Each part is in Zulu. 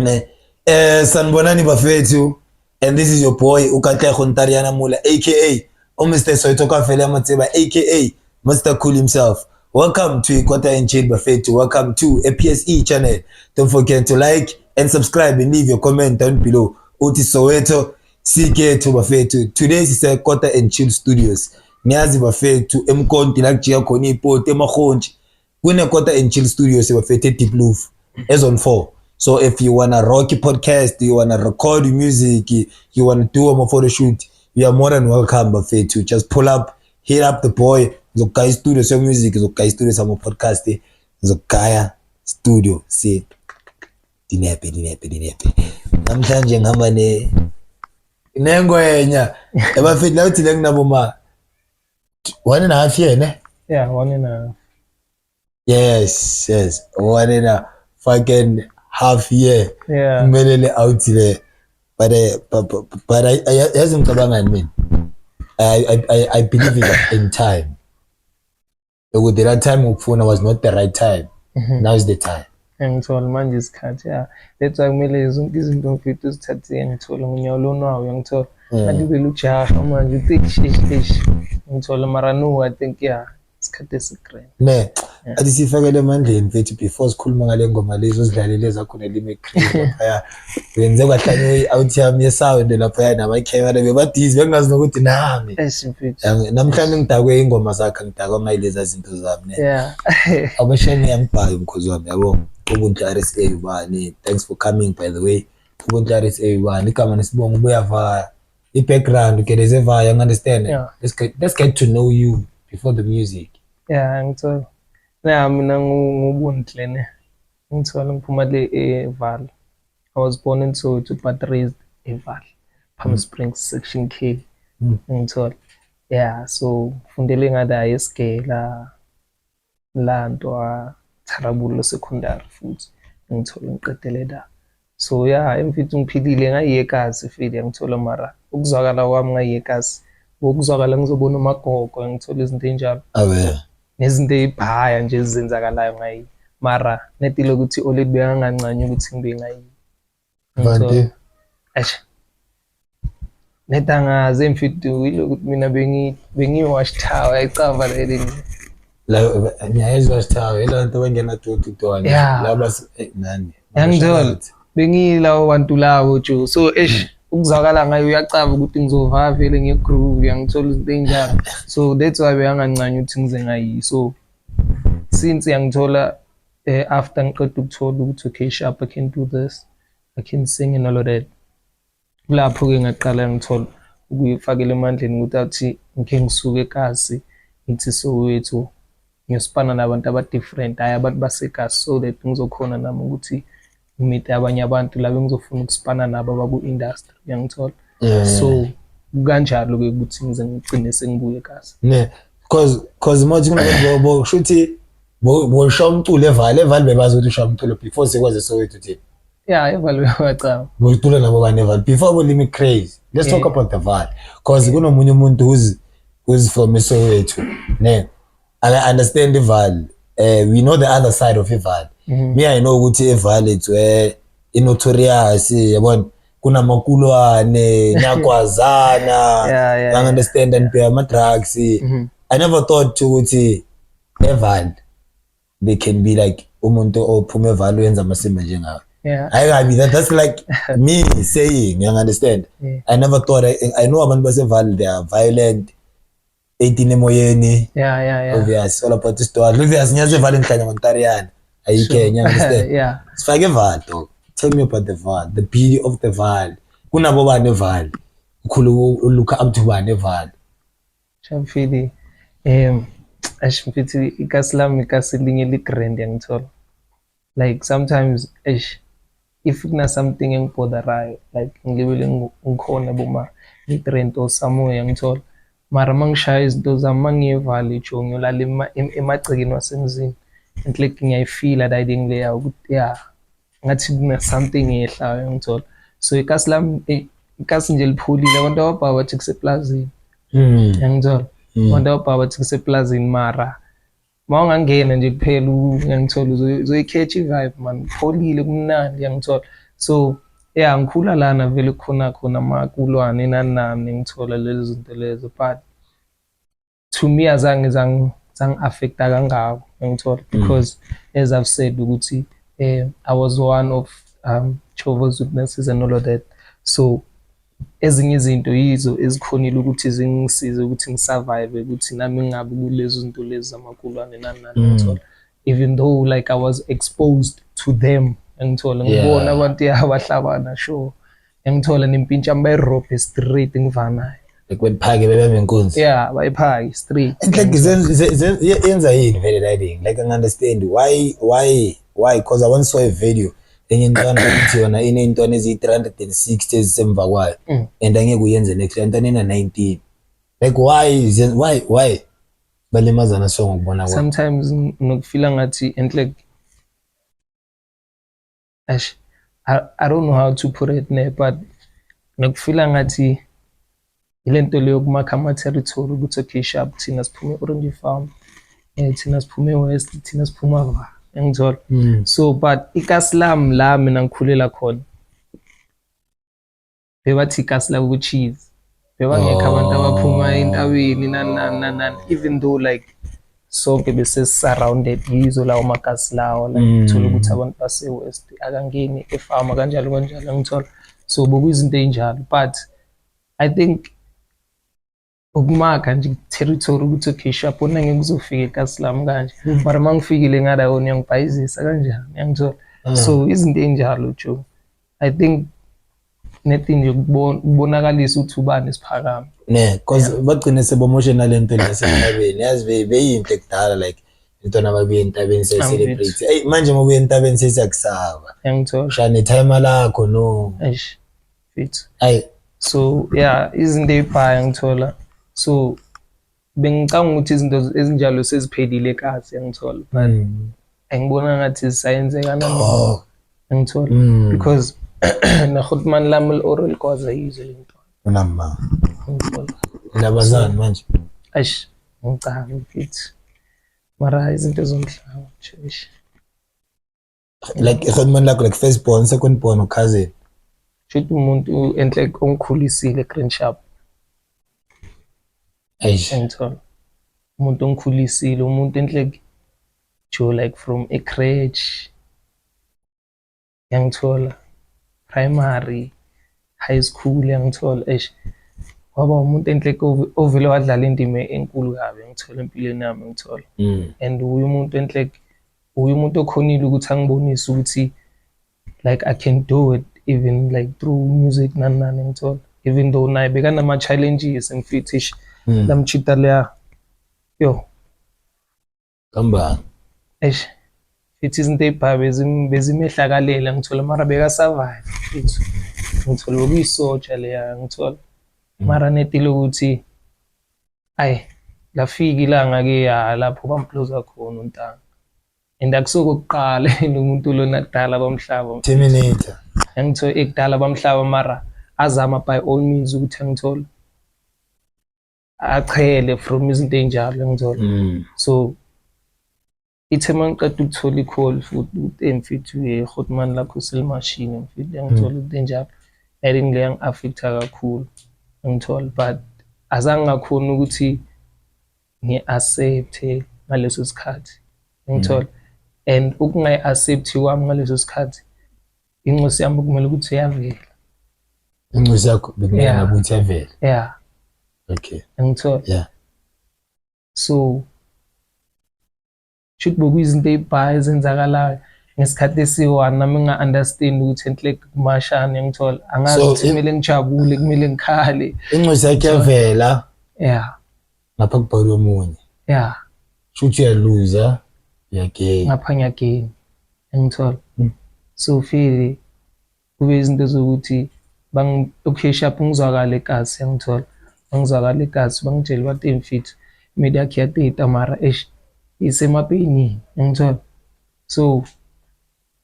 Ne, sanibonani bafethu, and this is your boy uKatlego Ntariana Mula, aka uMr Soweto Kafele Matseba, aka Mr Cool himself. Welcome to Ikota and Chill, bafethu. Welcome to a PSE channel. Don't forget to like and subscribe and leave your comment down below. Uthi Soweto sikethu, bafethu. Today sise Kota and Chill Studios. Niyazi bafethu, eMkonti la kujika khona ipoti emahontshi, kune Kota and Chill Studios bafethu, eDiepkloof, eZone 4. So if you wanna rock a podcast, you wanna record music, you wanna do a photo shoot, you are more than welcome bafethu. Just pull up, hit up the boy. Ngizokugaya studio se music, ngizokugaya studio sama podcast, ngizokugaya studio se dinepe dinepe dinepe. Namhlanje ngihamba ne nengwenya ebafethu la uthi lenginabo ma 1.5 year, ne? Yeah, one and a half. Yes, one and a fucking half year. Yeah. Kumele le out le, but yazi ngicabangani mina? I believe in time, ukuthi that time ukufuna was not the right time. Now is the time. Ngithola manje isikhathi, yeah. That's why kumele zonke izinto mfethu uzithathe, ngithola ngonyawo lonwawo, uyangithola. Kanti vele ujaha manje uthi ish ish ish. Ngithola mara no, I think, yeah, isikhathi esigrand. Ne, athi sifakele emandleni mfethu before sikhuluma ngale ngoma lezo zidlalele zakho nelimi cream laphaya. Wenze kwahlanye i-out yami yesound laphaya namakhemera bebadizi, bengazi nokuthi nami. Eish mfethu. Namhlanje ngidakwe ingoma zakhe, ngidakwa ngayileza zinto zami, ne. Abashane yangibhayo umkhozi wami yabo. Ubuntu RSA ubani? Thanks for coming, by the way. Ubuntu RSA ubani? Igama nesibongo, ubuya vaya. I-background ugeleze vaya, you understand? Yeah. Let's get to know you before the music. Yeah, ngithola. Na mina nguBuntle ne. Ngithola ngiphuma le eVaal. I was born in Soweto but raised eVaal. Palm Springs, Section K. Ngithola. Yeah, so ngifundele ngala esigela Lantwa Tharabulo Secondary futhi ngithola ngiqedele la. So yeah, emfethu ngiphilile ngayiyekazi file, ngithola, mara ukuzwakala kwami ngayiyekazi ukuzwakala ngizobona umagogo, ngithola izinto ey'njalo Awe. Nezinto ey'bhaya nje ezenzakalayo ngayi, mara netile ukuthi already bekangancane ukuthi ngibe ngayi. Vanti. Eish. Netangaze mfethu ilokuthi mina bengiyi-watch tower ayicava leli. La ngiyayizwa sithawe ila nto bangena door to door. Yeah. Laba nani. Yangithola. Bengiyilawo bantu lawo jo. So eish, ukuzwakala ngayo uyacava ukuthi ngizova vele nge-groove, yangithola, izinto ey'njalo. So that's why beyangancane ukuthi ngize ngayi. So since yangithola, after ngiqeda ukuthola ukuthi okay, sharp, I can do this, I can sing and all of that. Kulapho-ke ngaqala ngithola ukuyifakela emandleni ukuthi athi ngikhe ngisuke ekasi ngithi Soweto ngiyosipana nabantu aba-different, hhayi abantu basekasi, so that ngizokhona nami ukuthi ngimite abanye abantu laba engizofuna ukusipana nabo abaku-industry, uyangithola? Yeah. So kanjalo-ke ukuthi ngize ngigcine sengibuye ekasi. Ne, cause manje kunabantu bo shuthi bo shaya umculo eVaal, eVaal bebazi ukuthi ushaya umculo before sekwaze Soweto thina. Yeah, eVaal bacaba. Bocula nabo bane eVaal before bo Limit Craze. Let's talk about the Vaal cause kunomunye umuntu who's from eSoweto, ne, I understand iVaal. We know the other side of iVaal. Me, I know ukuthi eVaal it's where inotorious, yabona, kunamakulwane, niyagwazana. I understand, and ama drugs. I never thought ukuthi eVaal they can be like umuntu ophuma eVaal uyenza amasimba njengawe. Ayikabi that's like me saying, you understand? Yeah. I never thought. I know abantu baseVaal, they are violent, 18 emoyeni. Obvious, all about story, obvious. Ngiyazi eVaal ngihlanya ngoNtariyana ayikho enye, you understand? Yeah. Sifake eVaal, dog. Tell me about the Vaal, the beauty of the Vaal. Kunabo bani eVaal? Ukhulu look up to bani eVaal? Shamfili, eish mfethu, ikasi lami ikasi linye li-grand, yangithola. Like sometimes, eish, if kuna something engibhodarayo, like ngilibele ngikhona boma Midrand or somewhere, yangithola. Mara mangishaya izinto zami mangiye eVaal jo ngiyolala emagcekeni wasemzini. And like ngiyayifila that thing leya ukuthi yeah, ngathi kuna something eyehlayo, yangithola. So ikasi lami, ikasi nje lipholile, abantu ababhaka bathi kuseplazini. Yangithola. Abantu ababhaka bathi kuseplazini, mara uma ungangena nje kuphela uyangithola uzoyi-catch i-vibe man, kupholile, kumnandi, yangithola. So yeah, ngikhula lana vele kukhona khona amakulwane nani nani, ngithola lezo zinto lezo, but to me azange zangi-affecta kangako, ngithola, because as I've said ukuthi I was one of Jehovah's Witnesses and all of that. So ezinye izinto yizo ezikhonile ukuthi zingisize ukuthi ngisurvive, ukuthi nami ngingabi kulezo zinto lezi zamakulwane nani nani, ngithola, even though like I was exposed to them, ngithola, ngibona abantu abahlabana, sure, ngithola nempintshami bayirobhe straight, ngivanayo. Like beliphake bebambe inkunzi. Yeah, bayiphake straight. And like yenza yini vele lighting? Like I understand why, because I once saw a video enye intwana ithi yona iney'ntwana eziyi-360 ezisemva kwayo and angeke uyenze next intwana ena-19. Like why balimazana so ngokubona kwami? Sometimes nokufila ngathi and like ash, I don't know how to put it ne, but nokufila ngathi ilento leyo kumakha ama-territory ukuthi okay, sharp, thina siphume e-Orange Farm, thina siphume e-West, thina siphuma va, engithola. So but ikasi lami la mina ngikhulela khona, bebathi ikasi labo cheese, bebangekho abantu abaphuma entabeni nani nani nani nani, even though like sonke bese surrounded yizo lawo makasi lawo, like uthola ukuthi abantu base-West akangeni efama kanjalo kanjalo, ngithola. So bekuyizinto ey'njalo, but I think ukumakha nje territory ukuthi okay, sharp, wona ngeke uzofika ekasi lami kanje, mara uma ngifikile ngala wona uyangibhayizisa kanjani, uyangithola. So izinto ey'njalo Joe, I think nethi nje ukubonakalisa ukuthi ubani esiphakame. Ne, cause bagcine sebomoshe nalento lesentabeni, yazi beyinhle kudala, like intwana babuye entabeni sey-celebrate. Eyi, manje uma ubuye entabeni sesiyakusaba. Uyangithola. Shaya nethayima lakho, no. Eish, mfethu. Ayi. So yeah, izinto ey'bhaya, ngithola. So bengicabanga ukuthi izinto ezinjalo seziphelile ekasi, yangithola, but angibona ngathi zisayenzeka nami. Oh. Ngithola, because nahotman lami li-oral kwaza yizo le nto. Unama. Ngithola. Indaba zani manje? Eish, ngicabanga mfethu, mara izinto zomhlaba nje, eish. Like ihotman lakho, like first born, second born or cousin? Shuthi umuntu enhle ongikhulisile, grand sharp. Eish. Ngithola, umuntu ongikhulisile, umuntu enhle jo, like from a crèche, yangithola, primary, high school, yangithola. Eish, waba umuntu enhle ovele wadlala indima enkulu kabi, ngithola, empilweni yami, ngithola. And uye umuntu enhle, uye umuntu okhonile ukuthi angibonise ukuthi like I can do it, even like through music nani nani, ngithola, even though naye bekanama-challenges mfethu, eish, lamchita leya, yo. Kambani? Eish mfethu, izinto ey'bhayo bezimehlakalela, ngithola, mara bekasurvive mfethu, ngithola, bekuyisotsha leya, ngithola. Mara netile ukuthi ayi, lafika ilanga-ke ya lapho bamploza khona untanga, and akusokokuqala lo muntu lona, kudala bamhlaba. Terminator. Angithola, ekudala bamhlaba, mara azama by all means ukuthi angithola achele from izinto ey'njalo, ngithola. So ithe uma ngiqeda ukuthola i-call futhi ukuthi, "Hey mfethu, hotman lakho selimashini mfethu," yangithola, into enjalo. I think leyo yangi-affect-a kakhulu, ngithola, but azange ngakhona ukuthi ngi-accept-e ngaleso sikhathi, ngithola. And ukungayi-accept kwami ngaleso sikhathi, incosi yami kumele ukuthi iyavela. Incosi yakho bekumele ngabe ukuthi iyavela. Yeah. Ngithola. So shuthi bekuyizinto ey'bhayo ezenzakalayo ngesikhathi esiyi-one, nami nginga-understand ukuthi enhle kumashane, ngithola, angazi ukuthi kumele ngijabule, kumele ngikhale. Incosi yakho iyavela. Yeah. Ngapha kubhalwe omunye. Yeah. Shuthi uyaluza, uyagain. Ngapha ngiyagain, ngithola. So feel kube izinto zokuthi bang okay, sharp, ngizwakala ekasi, yangithola, bangizwakala ekasi, bangitshela bathi, "Mfethu, imedi yakhe iyateta, mara eish, isemapenini," ngithola. So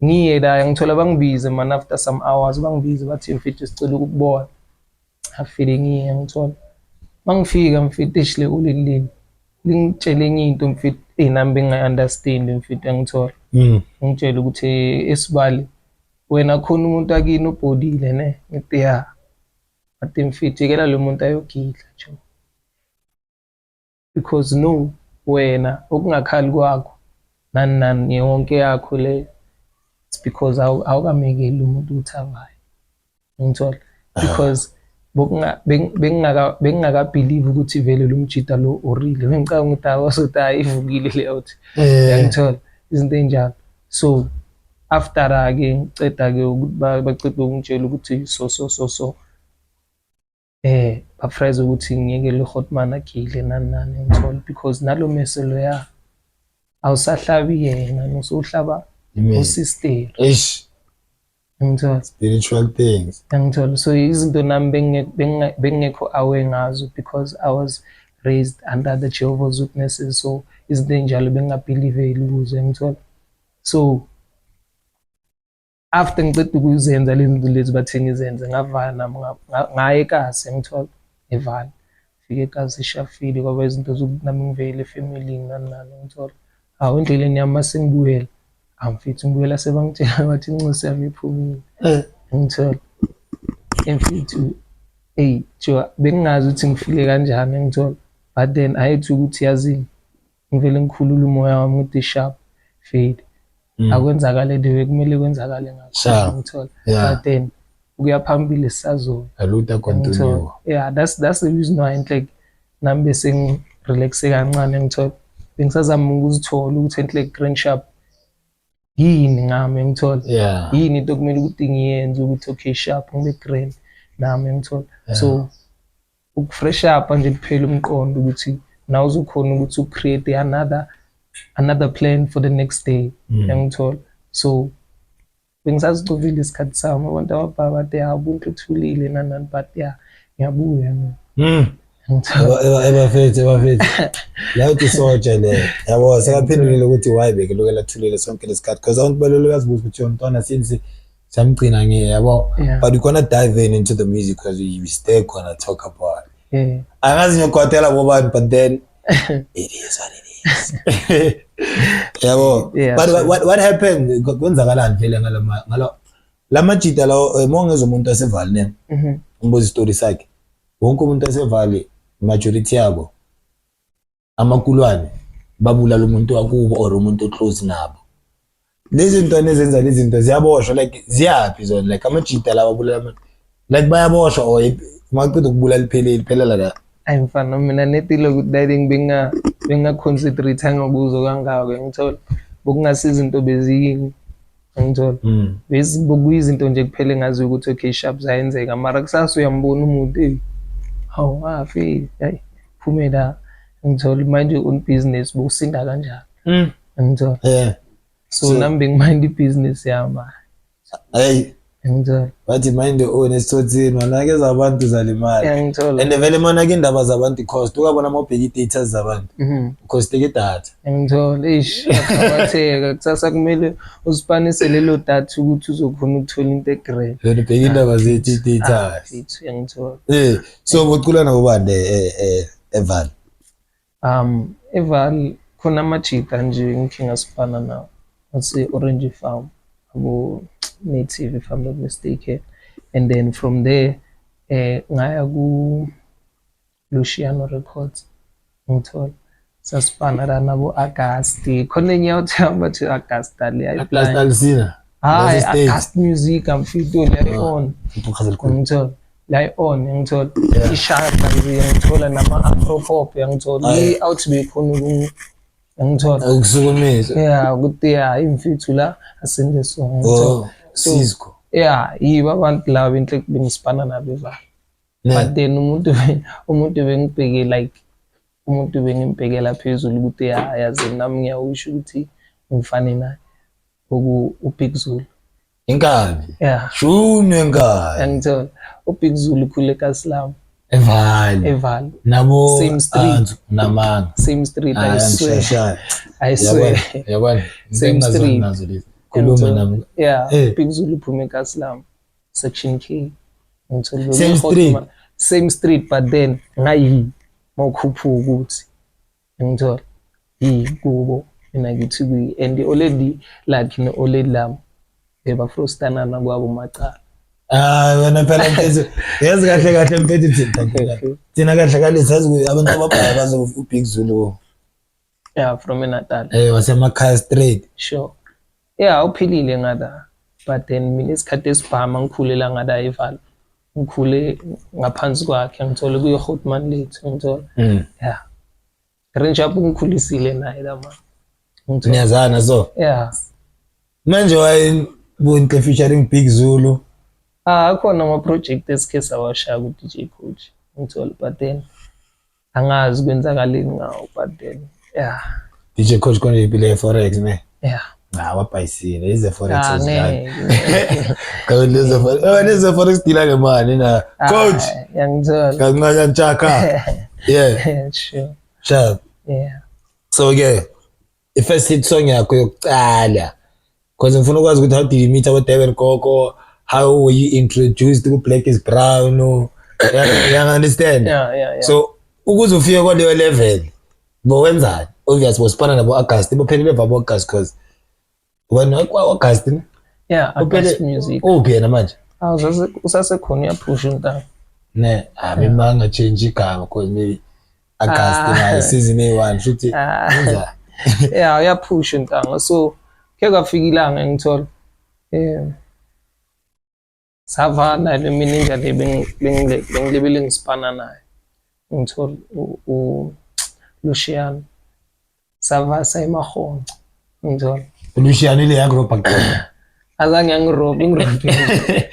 ngiye la, ngithola, bangibize man, after some hours bangibize bathi, "Mfethu, sicela ukukubona." Afile ngiye, ngithola, mangifika mfethu, eish, le ulilini lingitshele enye into mfethu, nami bengingayi-understand mfethu, yangithola. Ngitshele ukuthi esibali Wena khona umuntu akini ubhodile ne? Ngithi ya. Ngathi mfethu yekela lo muntu ayogidla nje. Because no wena ukungakhali kwakho nani nani yonke yakho le, it's because awukamekeli umuntu ukuthi avaye. Ngithola because bengingaka-believe ukuthi vele lo mjida lo urile, bengicabanga ukuthi awasothi hayi ivukile le out. Ngithola izinto ey'njalo. So after-ke ngiceda-ke ukuthi baceda ukungitshela ukuthi so so so so bafrize ukuthi ngiyeke lo hotman agile nani nani, ngithola because nalo mese loya awusahlabi yena, nosowuhlaba usister. Eish. Ngithola spiritual things. Ngithola so izinto nami bengingekho aware ngazo because I was raised under the Jehovah's Witnesses, so izinto ey'njalo bengingabhiliveli kuzo, ngithola. So after ngiceda ukuzenza lezi zinto lezi bathe ngizenze, ngavaya nami ngaya ekasi, ngithola evala fike ekasi ishafile, kwaba izinto zokuthi nami ngivele efamilini nani nani, ngithola. Hawu, endleleni yami mase ngibuyela, amfethu ngibuyela sebangitshela bathi incosi yami iphumile, ngithola emfethu. Eyi jo, bengingazi ukuthi ngifile kanjani, ngithola, but then ayethi ukuthi yazini ngivele ngikhulule umoya wami ngithi sharp fade, akwenzakale the way kumele kwenzakale ngakho, ngithola. But then ukuya phambili sisazoya. Aluta continue. Yeah, that's the reason why enhle nami bese ngirelaxe kancane, ngithola. Bengisazama ukuzithola ukuthi enhle grand sharp yini ngami, ngithola. Yini into okumele ukuthi ngiyenze ukuthi okay sharp ngibe grand nami, ngithola. So ukufresh up nje kuphela umqondo ukuthi nawe uzokhona ukuthi ucreate another plan for the next day, ngithola. So bengisazicovile isikhathi sami, abantu ababhaka bathi ya ubuntu uthulile nani nani, but yeah, ngiyabuya mina. Ebafethu ebafethu la uthi soja le yabo sekaphendulile ukuthi why bekelokela thulile sonke lesikhathi, because abantu balolo bayazibuza ukuthi umntwana since samgcina nge yabo. But we gonna dive in into the music because we still gonna talk about angazi ngiyokwatela bobani, but then it is what it is, yabo. But what happened, kwenzakalani vele ngalama ngalo lamajita lawo? Mongezwe umuntu wasevali ne umbuza isitori sakhe, wonke umuntu wasevali, majority yabo amakulwane babulala umuntu wakubo or umuntu oclose nabo. Lezi ntwana ezenza lezi zinto ziyaboshwa, like ziyaphi zona? Like amajita lawa abulala, like bayaboshwa or maqeda ukubulala iphelele iphelela la? Ayi mfana, mina netile ukuthi dating benga-concentrate ngakuzo kangako, ngithola bokungasiza izinto beziyini, ngithola. Bekuyizinto nje kuphela engaziyo ukuthi okay sharp zayenzeka, mara kusasa uyambona umuntu, eyi hawu afi hayi phume la, ngithola. Manje on business bokusinda kanjani, ngithola. So nami bengimind ibhizinisi yami. Hey. Ngithola. Bathi mind your own esithothini, manake zabantu zalimala. Ngithola. And vele manake indaba zabantu cost ukabona uma ubheka i-data zabantu, cost idatha. Ngithola, eish akawatheka kusasa kumele usipanise lelo data ukuthi uzokhona ukuthola into egrand. Wena ubheka indaba zethu i-data. Ngithola. So bocula nobani eVal? eVal khona amajita nje ngikhe ngasipana nawo ase Orange Farm, abo Native if I'm not mistaken, and then from there ngaya ku Luciano Records, ngithola sasipana la nabo August, khona enye yathi bathi Augusta le. Augusta Alisina. Hayi, August Music amfito le on, ngithola la on, ngithola ishaya nje, ngithola nama afro pop, ngithola i out bekhona uku ngithola. Ukusukumisa. Yeah, ukuthi yeah imfithu la asenze so, ngithola. So Cisco. Yeah, yibo abantu laba inhle bengisipana nabo eVal. But then umuntu bengibheke like umuntu bengimbhekela phezulu ukuthi ya yazi nami ngiyawusho ukuthi ngifane naye oku uBig Zulu. Inkabi. Yeah. Shunwe inkabi. Ngithola uBig Zulu khule kaSlam. Eval. Eval. Nabo same street. Namanga. Same street, I swear. I swear. Yabona. Same street. Nazo lezi. Khuluma nami. Yeah, Big Zulu uphume kaSlam. Section K. Ngithola same street. Same street, but then ngayi mawukhuphuka ukuthi ngithola yikubo mina ngithi kuyi and already like no already lami. Bebafrostanana kwabo macala. Ah, wena phela mfethu, yazi kahle kahle mfethu, thina kahle kahle sazi ukuthi abantu ababhaya bazi uBig Zulu. Yeah, from eNatal. Wasemakhaya straight. Sure, yeah, uphilile ngada, but then mina isikhathi esibhama ngikhulela ngada eVaal, ngikhule ngaphansi kwakhe, ngithole kuyo Grootman lethu, ngithola. Yeah, Range up, ngikhulisile naye lama, ngithola. Niyazana so? Yeah. Manje waye Bontle featuring Big Zulu? Ah, akhona ama-project esike sawashaya ku-DJ Coach, ngithola, but then angazi kwenzakaleni ngawo, but then yeah. DJ Coach konje impilo ye-forex ne? Yeah. Cha, wabhayisile ize forex. Ah, ngeke. Kahle, leze forex, leze forex deala ngemali na coach. Ah, yangithola. Kancane tshaka, yeah. Sure. Sharp. Yeah. So ke i-first hit song yakho yokuqala, because ngifuna ukwazi ukuthi how did you meet abo Durban Gogo, how were you introduced ku Black is Brown, you understand? Yeah. So ukuze ufike kwaleyo level bowenzani? Obvious bosipana nabo August, bophelele babo August, cause wena kwa August ne? Yeah. Uphele. August Music. Uphi yena manje? Ah, usasekhona, uyaphusha untana. Ne, ah, mima change igama, cause maybe August Ah. naye season A1 futhi. Ah. Wenzani? Yeah, uyaphusha untanga. So ke kwafika ilanga, ngithola, savana le manager le bengilebele ngisipana naye, ngithola, Luciano, savasa eMahonco, ngithola. Luciano ile yakurobha kuqala? Azange yangirobha, ingirobhile,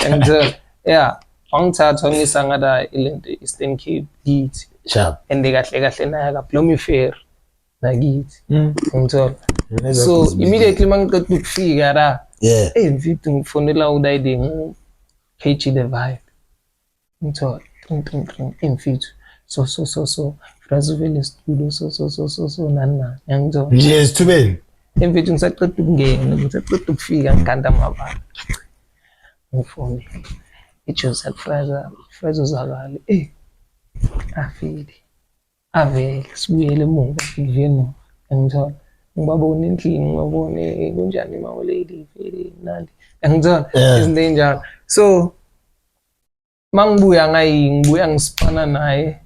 ngithola. Yeah, wangithatha wangisa ngala ilento Eastern Cape kithi. Sharp. And kahle kahle naye akabloma iferry nakithi, ngithola. So immediately mangiqeda ukufika la, eh mfethu, ngifonela uDayide ngu KG the Vibe, ngithola, tring tring tring, eh mfethu, so so so so Brazil studio, so so so so so nani nani, yangithola. Nje esithubeni. Mfethu, ngisaqeda ukungena, ngisaqeda ukufika, ngiganda amabala, ngifone iJoseph Fraser, Fraser uzakale, eh afile avele, sibuyele emuva, sibuye emuva, ngithola, ngibabone endlini, ngibabone kunjani, ma lady vele mnandi, ngithola. Izinto ey'njalo. So mangibuya ngayi, ngibuya ngisipana naye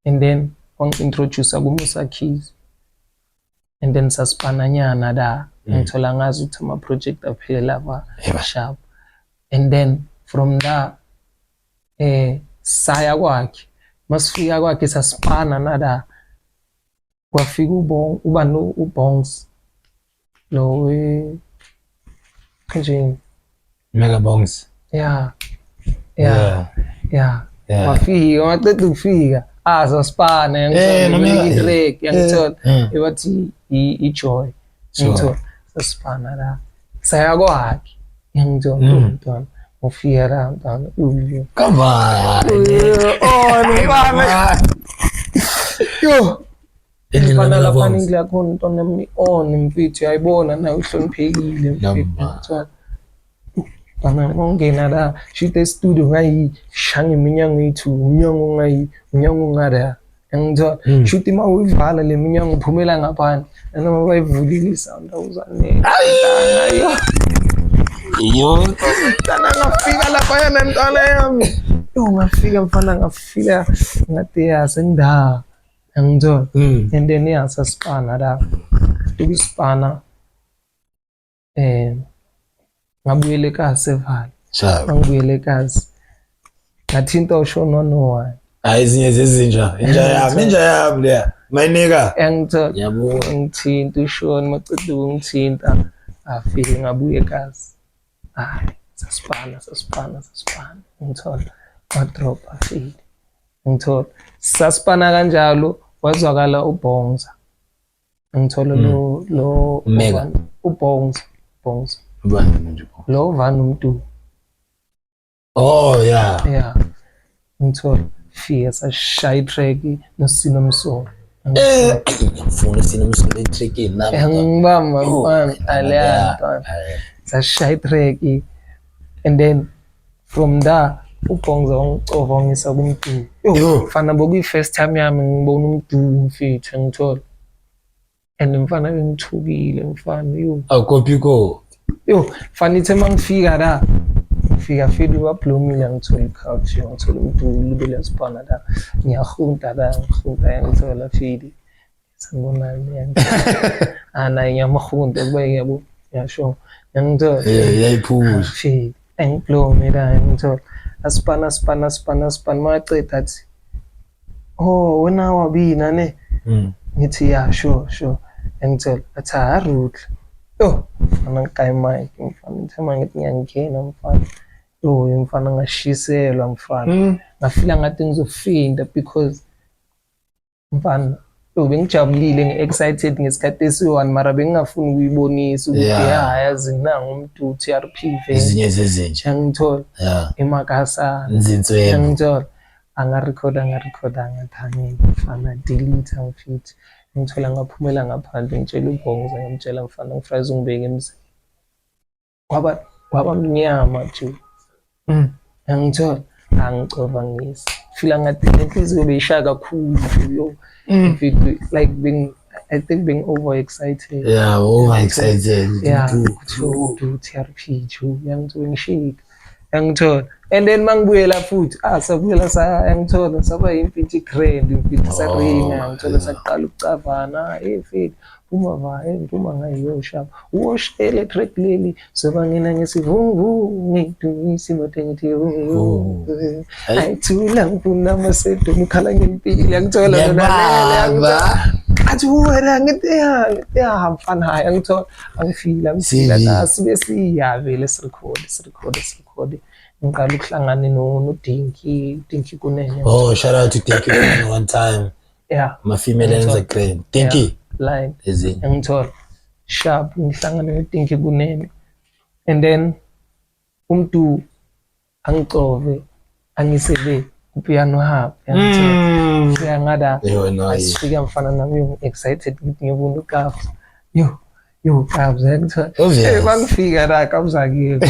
and then wangi-introduce kuMusa Keys and then sasipananyana la, ngithola, ngazi ukuthi ama-project aphelele lapha. Sharp. And then from there saya kwakhe, masifika kwakhe sasipana nala, kwafika uBong, ubani, uBongs lo we kanjeni. Mega Bongs. Yeah. Wafika, waqeda ukufika, ah, sasipana. Noma- I-track, yangithola, ebathi i-Joy. Ngithola, sasipana la, saya kwakhe, yangithola. Mntwana, ufika la, mntwana. Come on. Oh, mfana, yo. Endlini Mfana, kaMega lapha Bongs. indlu yakhona, mntwana yami, on mfethu, uyayibona nawe, uhloniphekile mfethu. Yamba. Ngithola. Mntwana, ngongena la shoot e-studio, ngayishaya iminyango ethu, umnyango ngayi, umnyango ngala, yangithola. Shoot, uma uyivala le minyango uphumela ngaphandle, noma bayivulile isound awuzane. Yo. Mntwana, ngafika laphayana, mntwana yami, yo, ngafika mfana, ngafika ngathi ya senginda, yangithola. And then ya, sasipana la, ukusipana, ngabuyela ekasi eVaal. Sharp. Ngibuyele ekasi, ngathinta uShon 101. Hayi, ezinye zezinja. Inja yami, inja yami leya. Mayinika. Yangithola. Yabo. Ngithinta uShon, maceda ukungithinta afike, ngabuya ekasi, hayi, sasipana sasipana sasipana, ngithola, wadrop, afike, ngithola, sasipana kanjalo, wazwakala uBonza, ngithola, lo Mega. uBonza, Bonza. Ubani manje? Lo Van uMntu. Oh yeah. Yeah, ngithola, fika sashaya itrack noSino Msolo. Ngifuna sinomsolo etrackini nami. Ngibamba. Oh, Mfana, aleya mntwana, sashaya itrack and then from there uBhonza wangicova, wangisa kuMdu. Yo. Mfana, bokuyi-first time yami ngibona uMdu mfethu, ngithola, and mfana bengithukile mfana, yo. Awukophi ko. Yo, fanithe mangifika la, ngifika fili bablomile, ngithola i-couch, ngithola umduli beliyasipana la, ngiyahunta la, ngihunta, ngithola fili. Sanibonani, yangithola. Ah, naye ngiyamahunta kuba yabo, yasho. Ngiyangithola. Yeah, yayiphusha. Fili, engiblome la, ngithola. Asipana, sipana, sipana, sipana, maqeda athi, "Oh, wena wabina ne?" Ngithi, "Yeah, sure, sure." Ngithola athi arudla. Yo, mfana, ngikayi mic, mfana, ngithe mangithi ngiyangena, mfana. Yo, mfana, ngashiselwa, mfana. Ngafila ngathi ngizofinda because, mfana, yo, bengijabulile, ngi-excited ngesikhathi esiyi-one, mara bengingafuni ukuyibonisa ukuthi ya, yazi nangu umuntu TRP vele. Ezinye zezinja. Ngithola emakasana. Nzinswembu. Ngithola angarekhoda, angarekhoda, ngathi mfana, delete, mfethu. Ngithola ngaphumela ngaphandle, ngitshela uBongs, ngiyamtshela, mfana, ngifraze ungibeke emzini. Kwaba mnyama nje. Angithola angicova ngisi. Feel ngathi inhliziyo beyishaya kakhulu, yo. Mfethu, like being, I think being over excited. Yeah, over excited. Yeah, to TRP ju, yangithola ngishika. Yangithola. And then mangibuyela futhi, ah, sabuyela sa, yangithola saba impintshi grand, mfethu, saringa, yangithola saqala ukucavana, eh mfethu, phuma va, eh phuma ngayo sharp. Uwoshele track leli sobangena ngesivungu ngidumisa imoto ngithi ayithula ngifuna amasedo ngikhala ngempilo, yangithola Ngiyabamba. yangithola athi wena, ngithi ya, ngithi ya, mfana, hayi, angithola angifila ngifila CV. La sibe siya vele sirekhode, sirekhode, sirekhode, ngiqala ukuhlangana no noDinky, Dinky Kunene. Oh, shout out to Dinky one time. Yeah. My female enza grand. Dinky. Line. Ezinye. Ngithola sharp, ngihlangane noDinky Kunene and then umuntu angicove angisele ku-Piano Hub, yangithola fika ngada. Yo, no. Asifika, mfana, nami ngi-excited ukuthi ngiyobona uKabza. Yo, yo, Kabza, yangithola. Obvious. Eh, bangifika la, Kabza akekho.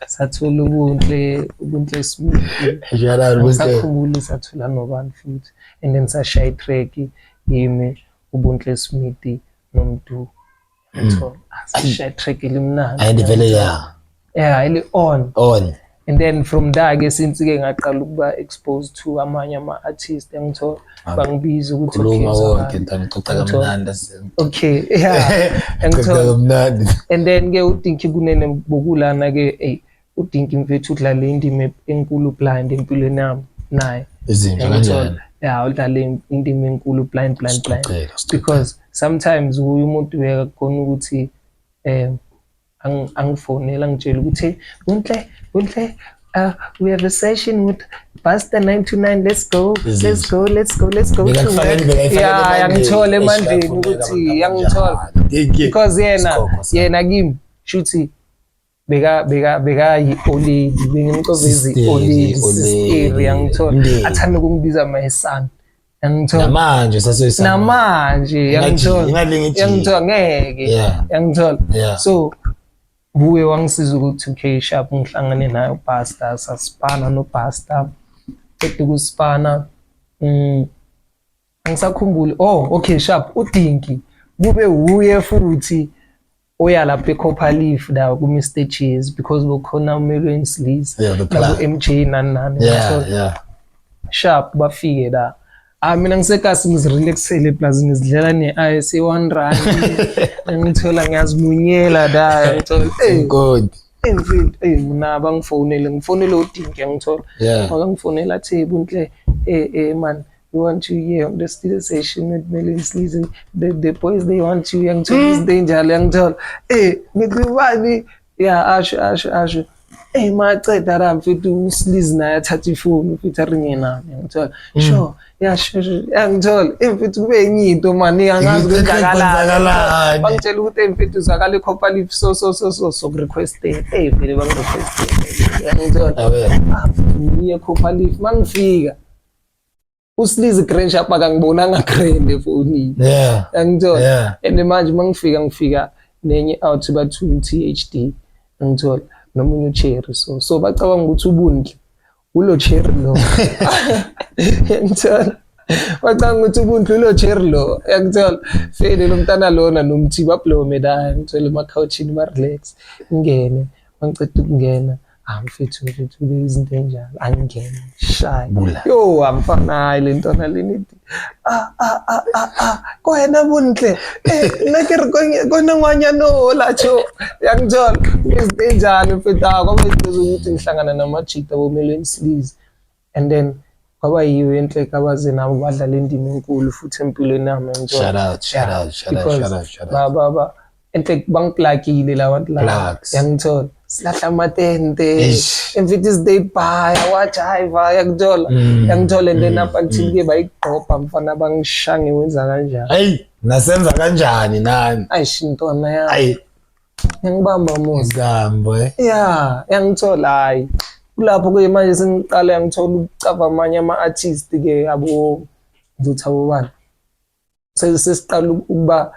Sathola ubunhle, ubunhle Smith. Shout out Mr. Ngisakhumbula sathola nobani futhi, and then sashaya i-track yimi, ubunhle Smith noMdu, yangithola. Ah, sashaya i-track elimnandi. And vele, yeah. Yeah, eli on. On. And then from there ke, since ke ngaqala ukuba exposed to amanye ama-artist, yangithola, bangibiza ukuthi okay, Khuluma wonke zwakala. ntwana, uxoxa Ngithola. kamnandi. Okay, yeah, Xoxa yangithola. kamnandi. And then ke uDinky Kunene bokulana ke, ey, uDinky mfethu udlale indima enkulu blind empilweni yami naye. Izinto Yangithola. kanjani? Yeah, udlale indima enkulu blind, blind, blind. Sicocela, sicocela. Because sometimes uye umuntu uyakhona ukuthi angifonela angitshela ukuthi, "Bunhle, Bunhle, we have a session with Buster 929, let's go, let's go, let's go, let's go to Bekakufakela- work." bekayifakela Yeah, emandleni. yangithola emandleni Eish, ukuthi abantu yangithola abanjani. Dinky. because yena Isikhokho sakhe. yena kimi shuthi beka yi-old lady, bengimcovezi Sister, old lady, old sister, lady. yangithola. Mndeni. Athanda ukungibiza my son, yangithola. Namanje saseyisana. Namanje, yangithola. Ingalingi ijiki. Yangithola, ngeke. Yangithola. So buye wangisiza ukuthi okay, sharp, ngihlangane naye uPastor, sasipana noPastor, qeda ukusipana, angisakhumbuli. Oh, okay, sharp, uDinky kube uye futhi oya lapha eCopper Leaf la ku Mr Cheese because bokhona uMelweni Sleaze Yeah, the plan. nabo MJ nani nani. Yangithola? Sharp, bafike la. Ah, mina ngisekasi ngizirelaxele plus ngizidlela ne-ice 1 rand, ngithola ngiyazimunyela la, ngithola, eh. Good. Mfethu, eh, mina bangifonele, ngifonele uDinky, ngithola. Wakangifonela athi, "Bunhle, eh eh man, we want you here on the studio session with Melon Sleaze. The boys, they want you." Yangithola, izinto ey'njalo, yangithola. Eh, ngithi bani? Ya, asho, asho, asho. Eh, maceda la, mfethu, uSleaze naye athatha ifoni mfethu, aringe nami, yangithola. Sure, yeah, sure, yangithola. Eh, mfethu, kube enye into mani, angazi kwenzakalani. Kwenzakalani. Bangitshela ukuthi, eh mfethu, zwakala iCopper Leaf, so so so so so requested. Eh, vele bangirequested. Yangithola. Awe. Ah, ngiye Copper Leaf, mangifika uSleaze grand, sharp, akangibonanga grand efonini. Yangithola. And manje mangifika, ngifika nenye out bathu THD, ngithola nomunye uCherry, so bacabanga ukuthi ubunhle ulo Cherry lo, ngithola. Bacanga ukuthi ubuntu lo cherry lo, uyangithola. Fele lo mntana lona nomthi bablome la, ngithola emakhawuchini ba-relax. Ngingene, mangiceda ukungena, ah mfethu mfethu kube izinto enjalo, angingene, shaye. Bula. Yo, amfana hayi le ntwana lena ithi ah ah ah ah ah kwena Bontle. Eh nna ke re kona ngwanyana o latsho. Uyangithola. Izinto enjalo mfethu, ah kwaba izinto zokuthi ngihlangana namajita boMelweni Sleaze. And then kwaba yiyo enhle kabaze nabo badlala indima enkulu futhi empilweni yami, uyangithola. Shout out, shout Yeah, out, shout out, because shout out, shout out. ba ba ba enhle bangiplakile la bantu laba. Plugs. Uyangithola. Silahla amatente. Eish. Mfethu izinto ey'bhaya wajiva, uyangithola. Uyangithola and then up until ke bayigqobha mfana bangishange wenza kanjani. Hey, nasenza kanjani nani? Ayish ntwana yami. Ayi, Ngibamba muzi. Ngambo eh. Yeah, yangithola hayi. Kulapho ke manje sengiqala yangithola ukucava amanye ama-artist ke abo ngizothi abo bani. Sesiqala ukuba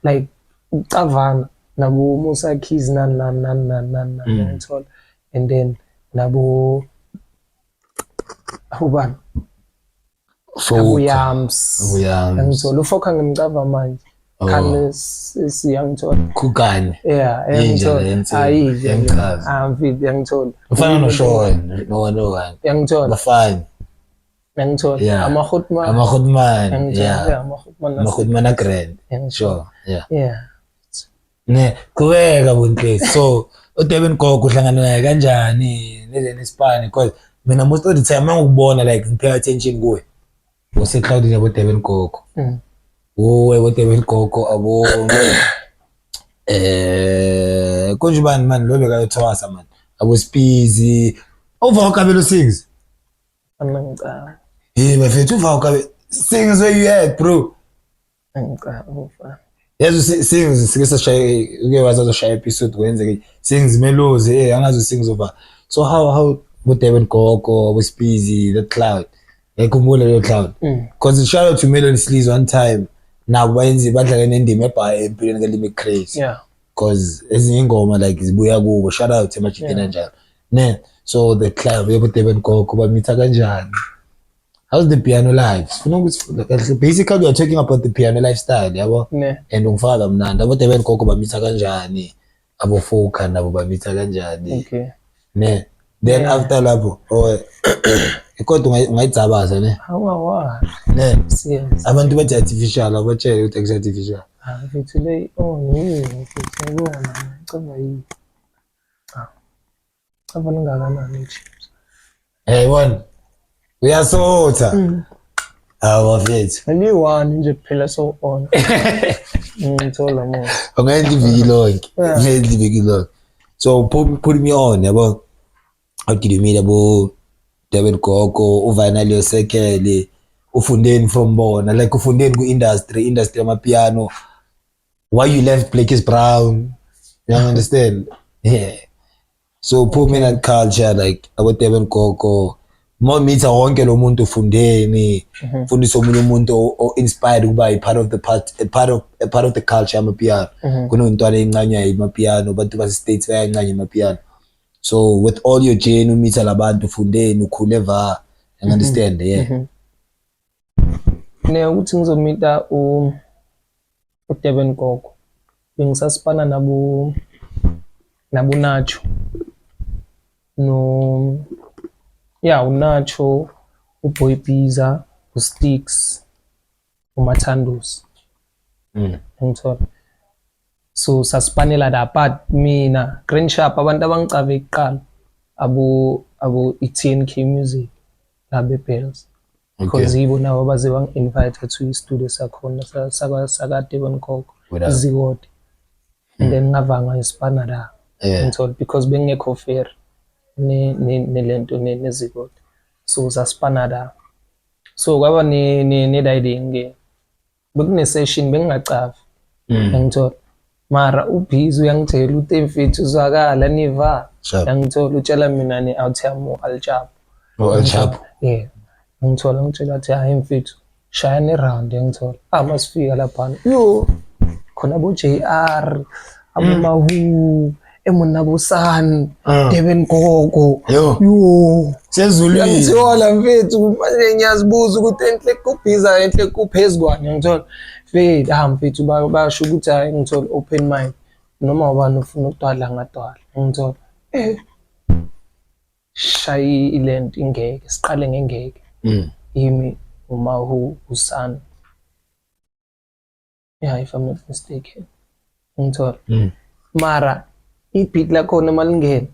like ukucavana nabo Musa Keys nani nani nani nani nani nani yangithola. And then nabo ubani? Abo Yams. Abo Yams. Yangithola uFoka ngimcava manje. Oh. Khane siyangithola. Khukane. Yeah, Inja yangithola. le nsizwa. Ayi, nje. Yangichaza. Ah, mfethu yangithola. Ufana noShawn, no one no one. Yangithola. Bafana. Yangithola. Yeah. Ama-Hotman. Ama-Hotman. Yangithola. Yeah. Yeah, ama-Hotman. Ama-Hotman a-grand. Yangithola. Sure. Yeah. Yeah. Ne, qhubeka Bontle. So, uDurban Gogo uhlangana naye kanjani neze nesipani because mina most of the time mangikubona like ngipay attention kuwe. Use-cloudini yabo Durban Gogo. Uwe bo Durban Gogo abo konje bani man lo bekayothwasa man. Abo Spizi. Uva uKabelo Sings. Angicaba. Hey bafethu uva uKabelo Sings where you at bro? Angicaba ufana. Yazi Sings sike sashaye uke wazazoshaya episode kwenzeke Sings Melozi angazi Sings over. So how bo Durban Gogo bo Spizi that cloud. Ngiyakhumbula leyo cloud. Because shout out to Melon Sleaze one time. Nabo bayenzi badlale nendima ebhaye empilweni kaLimi Crazy. Yeah. Because ezinye ingoma like zibuya kubo. Shout out emajiteni kanjalo. Ne. So the cloud yebo Durban Gogo bamitha kanjani? How's the piano life? Sifuna ukuthi basically we are talking about the piano lifestyle yabo. Ne. And ungifaka kamnandi. Abo Durban Gogo bamitha kanjani? Abo Foka nabo bamitha kanjani? Okay. Ne. Then Yeah. after lapho oh kodwa ungayidzabaza ne. Awawa. Ne. Yes. Abantu bathi artificial abatshele ukuthi akusi artificial. Ah, mfethu le oh yini mfethu ngibona ngicaba yini. Ah. Caba lingakanani nje. Hey one. Uyasotha. Hawu bafethu. Ngeliyi-one nje kuphela so on. Ngithola mo. Ungayenza iviki lonke. Yeah. Ungayenza iviki lonke. So put me on yabo. Awudidimile bo Durban Gogo, uVinal Yosekele, ufundeni from bona like ufundeni ku industry yamapiano. Why you left Blakey's Brown? You understand? Yeah. So put me in that culture like abo Durban Gogo. More meet wonke lo muntu ufundeni, fundisa omunye umuntu o inspired ukuba a part of the part a part of a part of the culture yamapiano. Kunontwana encane amapiano, abantu base States bayancane amapiano. So with all your journey umitha labantu ufundeni ukhule va. You understand? Yeah. Ne ukuthi ngizomita u uDurban Gogo. Bengisasipana nabo Nacho. No yeah, uNacho, uBoy Biza, uSticks, uMathandos. Ngithola. So sasipanela la but mina Grand Sharp abantu abangicave kuqala abo i-TNK Music labe Bells. Because yibo nabo abaze bangi-invite to i-studio sakhona saka Durban Gogo izikode. And then ngavanga isipana la. Ngithola because bengekho fair ne nelento nezikode. So sasipana la. So kwaba ne ne riding ke. Bekune session bengingacavi. Ngithola mara ubhizi uyangitshela ukuthi mfethu uzwakala niva. Ngithola utshela mina ne out yami Alchapo. Oh Alchapo. Yeah. Ngithola ngitshela ukuthi hayi mfethu shaya ne round ngithola. Ah masifika lapha. Yo khona bo JR abo Mahu. Emona bosani Durban gogo. Yo. Yo. Sezulwini. Ngiyangithola mfethu manje ngiyazibuza ukuthi enhle kubhiza enhle kuphezukwane ngiyangithola. Mfethu ah mfethu basho ukuthi hayi ngithola open mind noma ubani ufuna ukudwala ngadwala ngithola. Eh shayi ilento ingeke siqale ngengeke. Yimi uMahu usana. Yeah, if I'm not mistaken. Ngithola. Mara i-beat lakhona uma lingena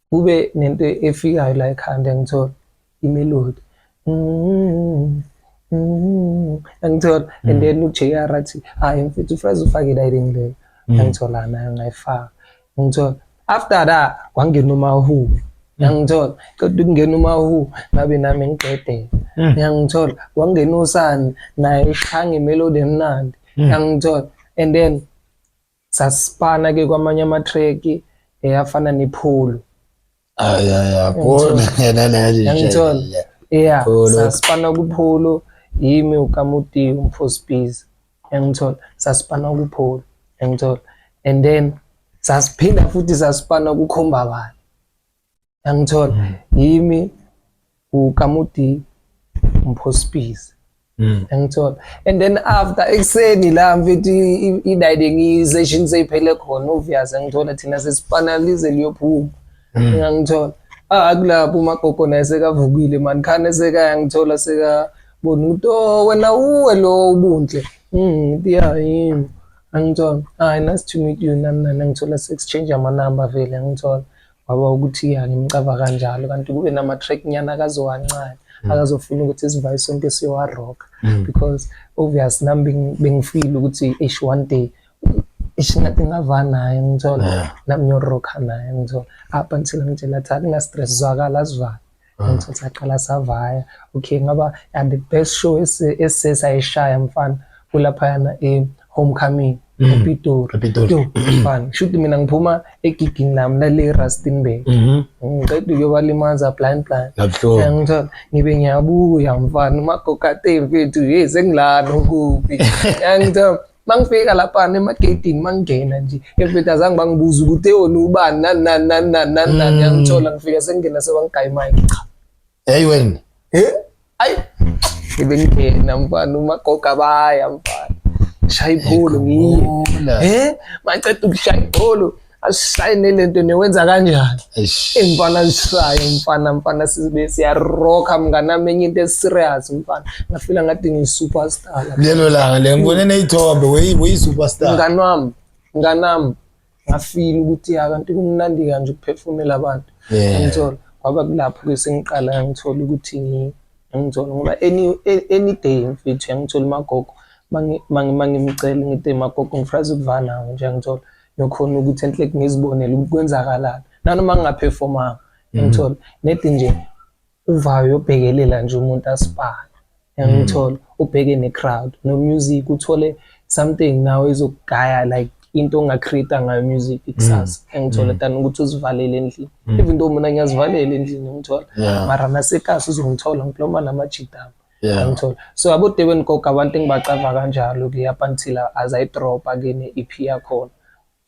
kube nento efikayo la ekhanda ngithola i-melody. Angithola and then uJR athi hayi mfethu uFraze ufake la leyo. Angithola nayo ngayifaka. Ngithola after that kwangena uMahu. Ngiyangithola qeda ukungena uMahu ngabe nami ngiqedele. Ngiyangithola kwangena usani naye eshaya ngemelody emnandi. Ngiyangithola and then sasipana ke kwamanye ama-track afana nepholo. Ay ay ay bona yena la Ngiyangithola. Yeah, sasipana kupholo yimi uKamuti uMphosbiza. Ngiyangithola sasipana kupholo. Ngiyangithola and then sasiphinda futhi sasipana kukhomba bani. Ngiyangithola yimi uKamuti uMphosbiza. Ngiyangithola and then after ekuseni la mfethu i-riding session seyiphele khona obvious ngithola thina sesipana lize liyophuma. Ngiyangithola ah kulapho umagogo naye sekavukile man khane sekayangithola sekabona ukuthi oh wena uwe lo ubunhle. Yeah yimi. Angithola hayi nice to meet you nani nani ngithola se-exchange amanamba vele ngithola. Kwaba ukuthi ya ngimcava kanjalo kanti kube nama-track nyana akazowancane akazofuna ukuthi sivaye sonke siyowa-rock because obvious nami bengifeel ukuthi eish one day eish ngathi ngava naye ngithola nami ngiyorocka naye ngithola up until ngitshela athi akunga-stress zwakala asivale. Ngithola saqala savaya okay ngaba and the best show esesayishaya mfana kulaphayana e-homecoming ePitori. ePitori. Yo mfana shuthi mina ngiphuma egigini lami lale Rustenburg. Ngiqeda ukuyobalimaza blind blind. Kabuhlungu. Ngithola ngibe ngiyabuya mfana umagogo ate mfethu hey sengilana ukuphi. Ngithola mangifika lapha emageyidini mangingena nje mfethu azange bangibuze ukuthi eyona ubani nani nani nani nani nani nani ngiyangithola ngifika sengingena sebangigaya imic cha. Hey wena. Eh ayi ngibe ngingena mfana umagogo abaya mfana. Shaya ipholo ngiye. Eh maceda ukushaya ipholo asishayine lento newenza kanjani? Eish. Mfana sishaye mfana mfana sibe siyarocka mnganami enye into eserious mfana. Ngafila ngathi ngiyi-superstar lapha. Lelo langa le ngibone neyithombe weyi superstar. Mngani wami, mnganami ngafila ukuthi ya kanti kumnandi kanje ukuphefumela abantu. Ngithola kwaba kulapho ke sengiqala ngithola ukuthi ngithola ngoba any day mfethu ngithola umagogo mangimcela ngithi magogo ngifraze ukuvana nawe nje ngithola ngiyokhona ukuthi enhle ngizibonele ukuthi kwenzakalani nanoma ngingaperformanga ngithola nedi nje uvayo uyobhekelela nje umuntu asipana ngithola ubheke ne-crowd no music uthole something nawe ezokugaya like into ongacreate ngayo music kusasa ngithola than ukuthi uzivalele endlini even though mina ngiyazivalela endlini ngithola mara nasekasi uzongithola ngiploma namajidami ngithola so abo Durban Gogo abantu engibacava kanjalo ke up until azayidropa ke ne-EP yakhona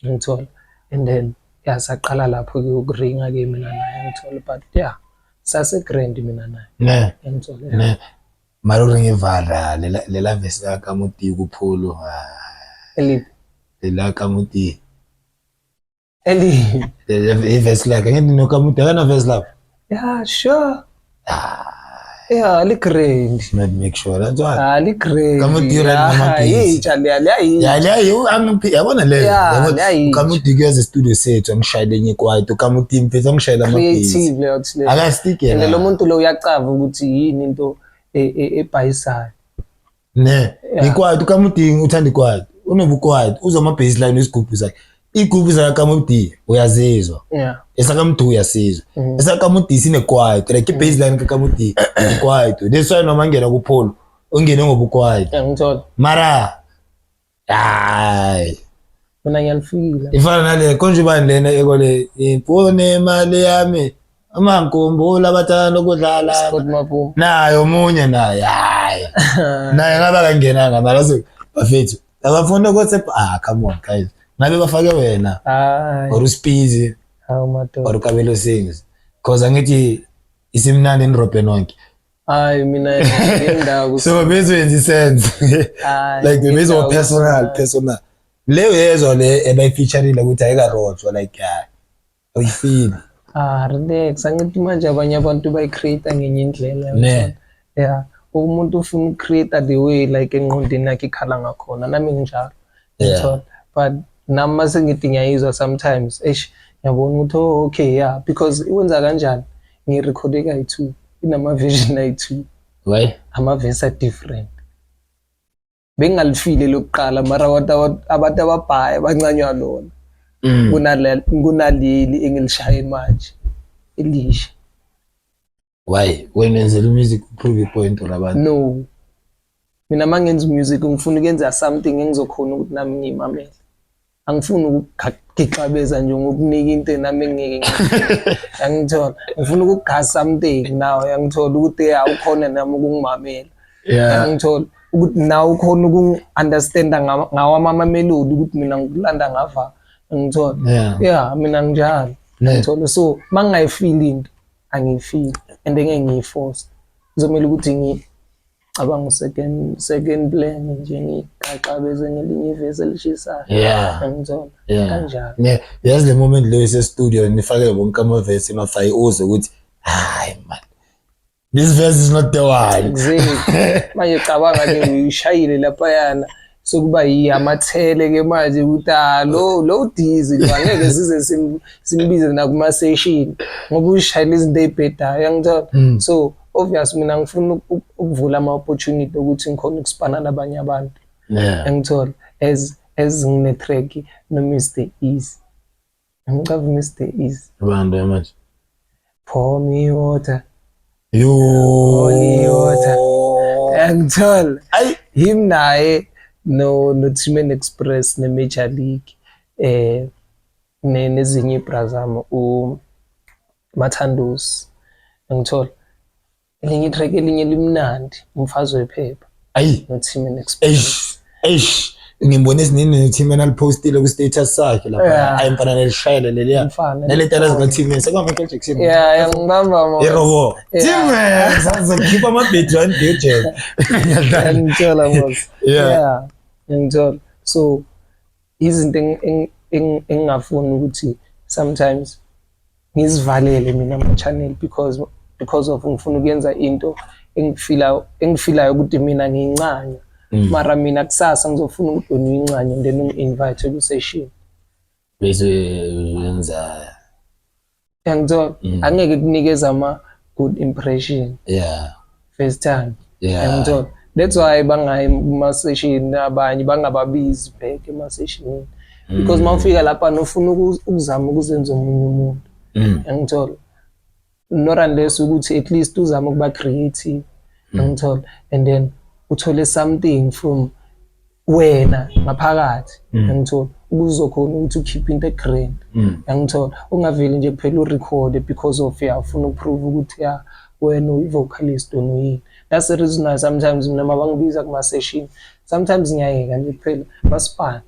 ngithola and then yeah saqala lapho ke ukuringa ke mina naye ngithola but yeah sase grand mina naye Ne. ngithola Ne. Mara uringe ivara lela lela verse la kamuti kupholo. Eliphi? Lela kamuti. Eli. Ivesi lakhe ngithi nokamuti akana verse lapho. Yeah, sure. Yeah, li grand. Not make sure that's why. Ah, li grand. Kamuti right nama beats. Yitsha leya leya Ya leyo angiphi yabona leyo. Yeah, Yabona leyayitsha. ukamuti kuyeza studio sethu angishayele enye kwaito ukamuti mfethu angishayele ama beats. Creative leyo thi leyo. Akastike. And lo muntu lo uyacava ukuthi yini into ebhayisayo. Ne. Yeah. Ikwaito ukamuti uthanda ikwaito. Unobukwayito uzwa ama bassline wesigubhu sakhe. Igubhu zakamuti uyazizwa. Yeah. Esakamuti uyasizwa. Esakamuti sinekwaito like i-bassline kakamuti ikwaito. That's why noma ngena kupholo ungene ngobukwaito. Yeah, ngithola. Mara hayi Mina ngiyalifila. ifana nale konje ubani lena ekole ifune imali yami amankumbula abathanda ukudlala Scott Maphuma. naye omunye naye hayi naye ngaba kangenanga mara so bafethu abafuna ukuthi ah come on guys. Ngabe bafake wena Hayi. or uSpeezy Hawu madoda. or uKabelo Sings, cause angithi isimnandi nirobhe nonke. Hayi, mina ngendawo. So bezoyenza i-sense. Hayi, Like bebezo ngendawo. personal personal leyo yezwa le ebayifeaturile ukuthi ayikarojwa, like yeah, uyifeel. Ah, relax. Angithi manje abanye abantu bayi-create ngenye indlela. Ne. Yeah. Umuntu ufuna uku-create the way like engqondweni yakhe ikhala ngakhona. Nami nginjalo. Ngithola. But nami mase ngithi ngiyayizwa sometimes, eish, ngiyabona ukuthi oh okay, yeah, because iwenza kanjani? Ngiyirekhode kayi-2, inama-version ayi-2, Why? Ama-verse a-different. Bengingalifile lokuqala, mara abantu ababhaya bancanywa lona kunaleli engilishaye manje elisha. Why? Wena wenzela music prove point or abantu? No, mina uma ngenza music ngifuna ukuyenza something engizokhona ukuthi nami ngiyimamele. Angifuni ukugixabeza nje ngokunika into nami engeke yangithola. Ngifuna ukugasa something now, yangithola, ukuthi ya, ukhona nami ukungimamela. Yangithola ukuthi nawe ukhona ukungi-understanda ngawami ama-melody, ukuthi mina ngikulanda ngava, ngithola. Yeah, mina nginjalo. Ngithola, so uma ngingayifili into, angiyifili and ngeke ngiyiforce. Kuzomele ukuthi ngicabanga second plan nje, ngigaxabeze ngelinye ivesi elishisayo. Ngithola. Kanjalo. Ne, yazi le moment leyo ise-studio, nifake wonke amavesi, mafayi uze ukuthi hayi man, this verse is not the one. Exactly. Manje cabanga ke, uyishayile laphayana, sokuba yi amathele ke manje ukuthi ah, lo dizi lo angeke size simbize nakuma session ngoba uyishayile izinto ezibhedayo, yangithola. So obvious mina ngifuna ukuvula ama opportunity ukuthi ngikhona ukusipana nabanye abantu. Yangithola, as ngine track no Mr Easy, ngicava Mr Easy. Abantu manje. Pour me water. Yo. Holy water. Yangithola. Ayi. Him naye no Team Express ne Major League, nezinye ibrazamo u Mathandosi, ngithola elinye itrack elinye limnandi, umfazi wephepha. Ayi. No Team Express. Eish, eish, ngimbone ezinini no-Team alipostile ku-status sakhe lapha. Ayi mfana, nelishayele leliya. Mfana, naletala zika-Team sekwa-Michael Jackson. Yeah, ngibamba mo. Irobo. Yeah. Team sazokhipha amabhedi one Ngithola mos. Yeah, ngithola. So izinto engingafuni ukuthi sometimes ngizivalele mina ama-channel because of ngifuna ukuyenza into engifilayo ukuthi mina ngiyincanywa, mara mina kusasa ngizofuna ukuthi wena uyincanye and then ungi-invite ku-session. Bese wenza. Yangithola, angeke kunikeza ama-good impression first time. Yangithola, that's why bangayi kuma-session, abanye bangababizi back ema-sessionini, because uma ufika lapha nofuna ukuzama ukuzenza omunye umuntu. Yangithola, not unless ukuthi at least uzame ukuba creative, yangithola, and then uthole something from wena ngaphakathi, yangithola, ukuzokhona ukuthi ukhiphe into egrand, yangithola, ungaveli nje kuphela urekhode because of ya, ufuna ukuprove ukuthi ya, wena uyi-vocalist, wena uyini. That's the reason why sometimes mina mabangibiza kuma-session, sometimes ngiyayeka nje kuphela, basipane,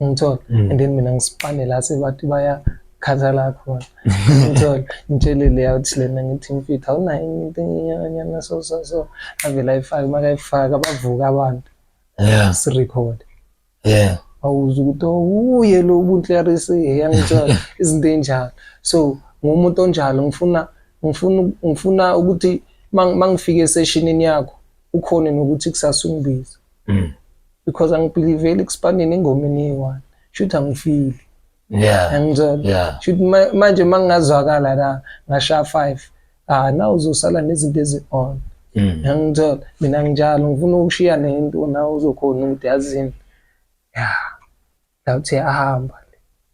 ngithola, and then mina ngisipane la sebathi bayakhathala khona, ngithola, ngitshele le out lena, ngithi mfethu, awunayo enye into enyanyana? So avele ayifake, makayifaka bavuka abantu. Sirekhode. Awuzwa ukuthi oh, uye lo bunhlerisi, yangithola, izinto ey'njalo. So ngumuntu onjalo, ngifuna ukuthi mangifika esessionini yakho ukhone nokuthi kusasa ungibize, because angibelieveli ekusipaneni engomeni eyi-one, shuthi angifili. Yangithola. Shuthi manje mangingazwakala la ngashaya 5, ah, na uzosala nezinto ezi-on. Yangithola, mina nginjalo, ngifuna ukushiya nento nawe uzokhona ukuthi yazini, ya, la uthi ahamba.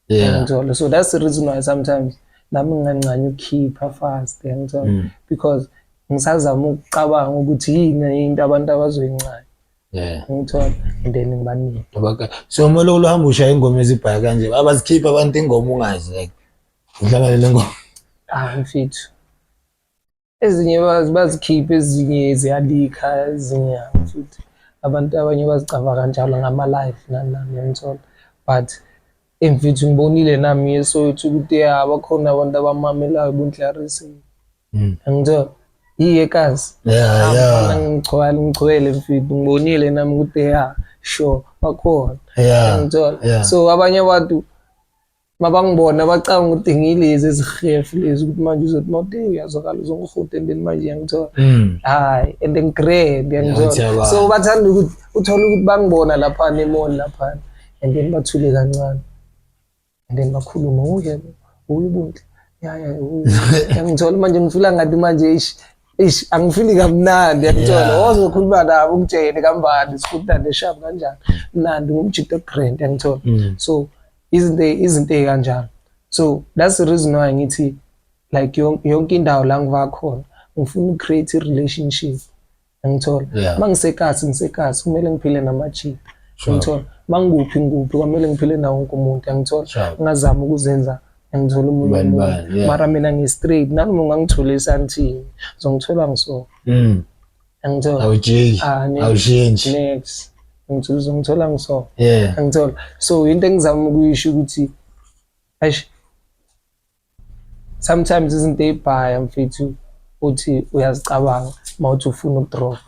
Yangithola, so that's the reason why sometimes nami ngingancane ukukhipha fast, yangithola, because ngisazama ukucabanga ukuthi yini into abantu abazoyincane. Ngithola, and then ngibanike. So uma lokhu uhamba ushaya ingoma ezibhaya kanje, abazikhipha abantu ingoma ungazi, like uhlangane nengoma? Ah mfethu, ezinye bazikhiphe, ezinye ziyalikha, ezinye futhi abantu abanye bazicava kanjalo ngama-live nani nani, ngiyangithola. But emfethu ngibonile nami yeSoweto ukuthi ya, bakhona abantu abamamelayo boNhlarise. Angithola iyekazi. Ngigcwele, ngigcwele mfethu, ngibonile nami ukuthi ya, sure, bakhona. Angithola. So abanye abantu mabangibona bacabanga ukuthi ngilezi ezihefu lezi, ukuthi manje uzothi mawuthi uyazwakala uzongihuta, and then manje yangithola. Hayi, and then grand, yangithola. Ngiyakuthola. So bathanda ukuthi uthole ukuthi bangibona laphana e-mall laphana, and then bathule kancane, and then bakhulume, uye uye uBunhle, ya, uye. Yangithola, manje ngifila ngathi manje ish ish, angifili kamnandi, yangithola. Ozokhuluma nabo ungitshele kambani sikhuluma sharp kanjani, mnandi ngumjito grand, yangithola. So izinto ey'kanjalo, so that's the reason why ngithi like yonke indawo la ngiva khona ngifuna uku-create i-relationship, ngithola. Uma ngisekasi, ngisekasi, kumele ngiphile namajita. Ngithola, uma ngikuphi ngikuphi, kwamele ngiphile nawo wonke umuntu, angithola. Ngingazami ukuzenza ngithola omunye Bani umuntu. bani, yeah. Mara mina ngi-straight, nanoma ungangithola esantini, uzongithola ngiso, angithola. Awujiki. Ah, next. Awushintshi. Next ngithola, uzongithola ngiso, angithola. So into engizama ukuyisho ukuthi eish, sometimes izinto ey'bhaya mfethu uthi uyazicabanga uma uthi ufuna ukudrop,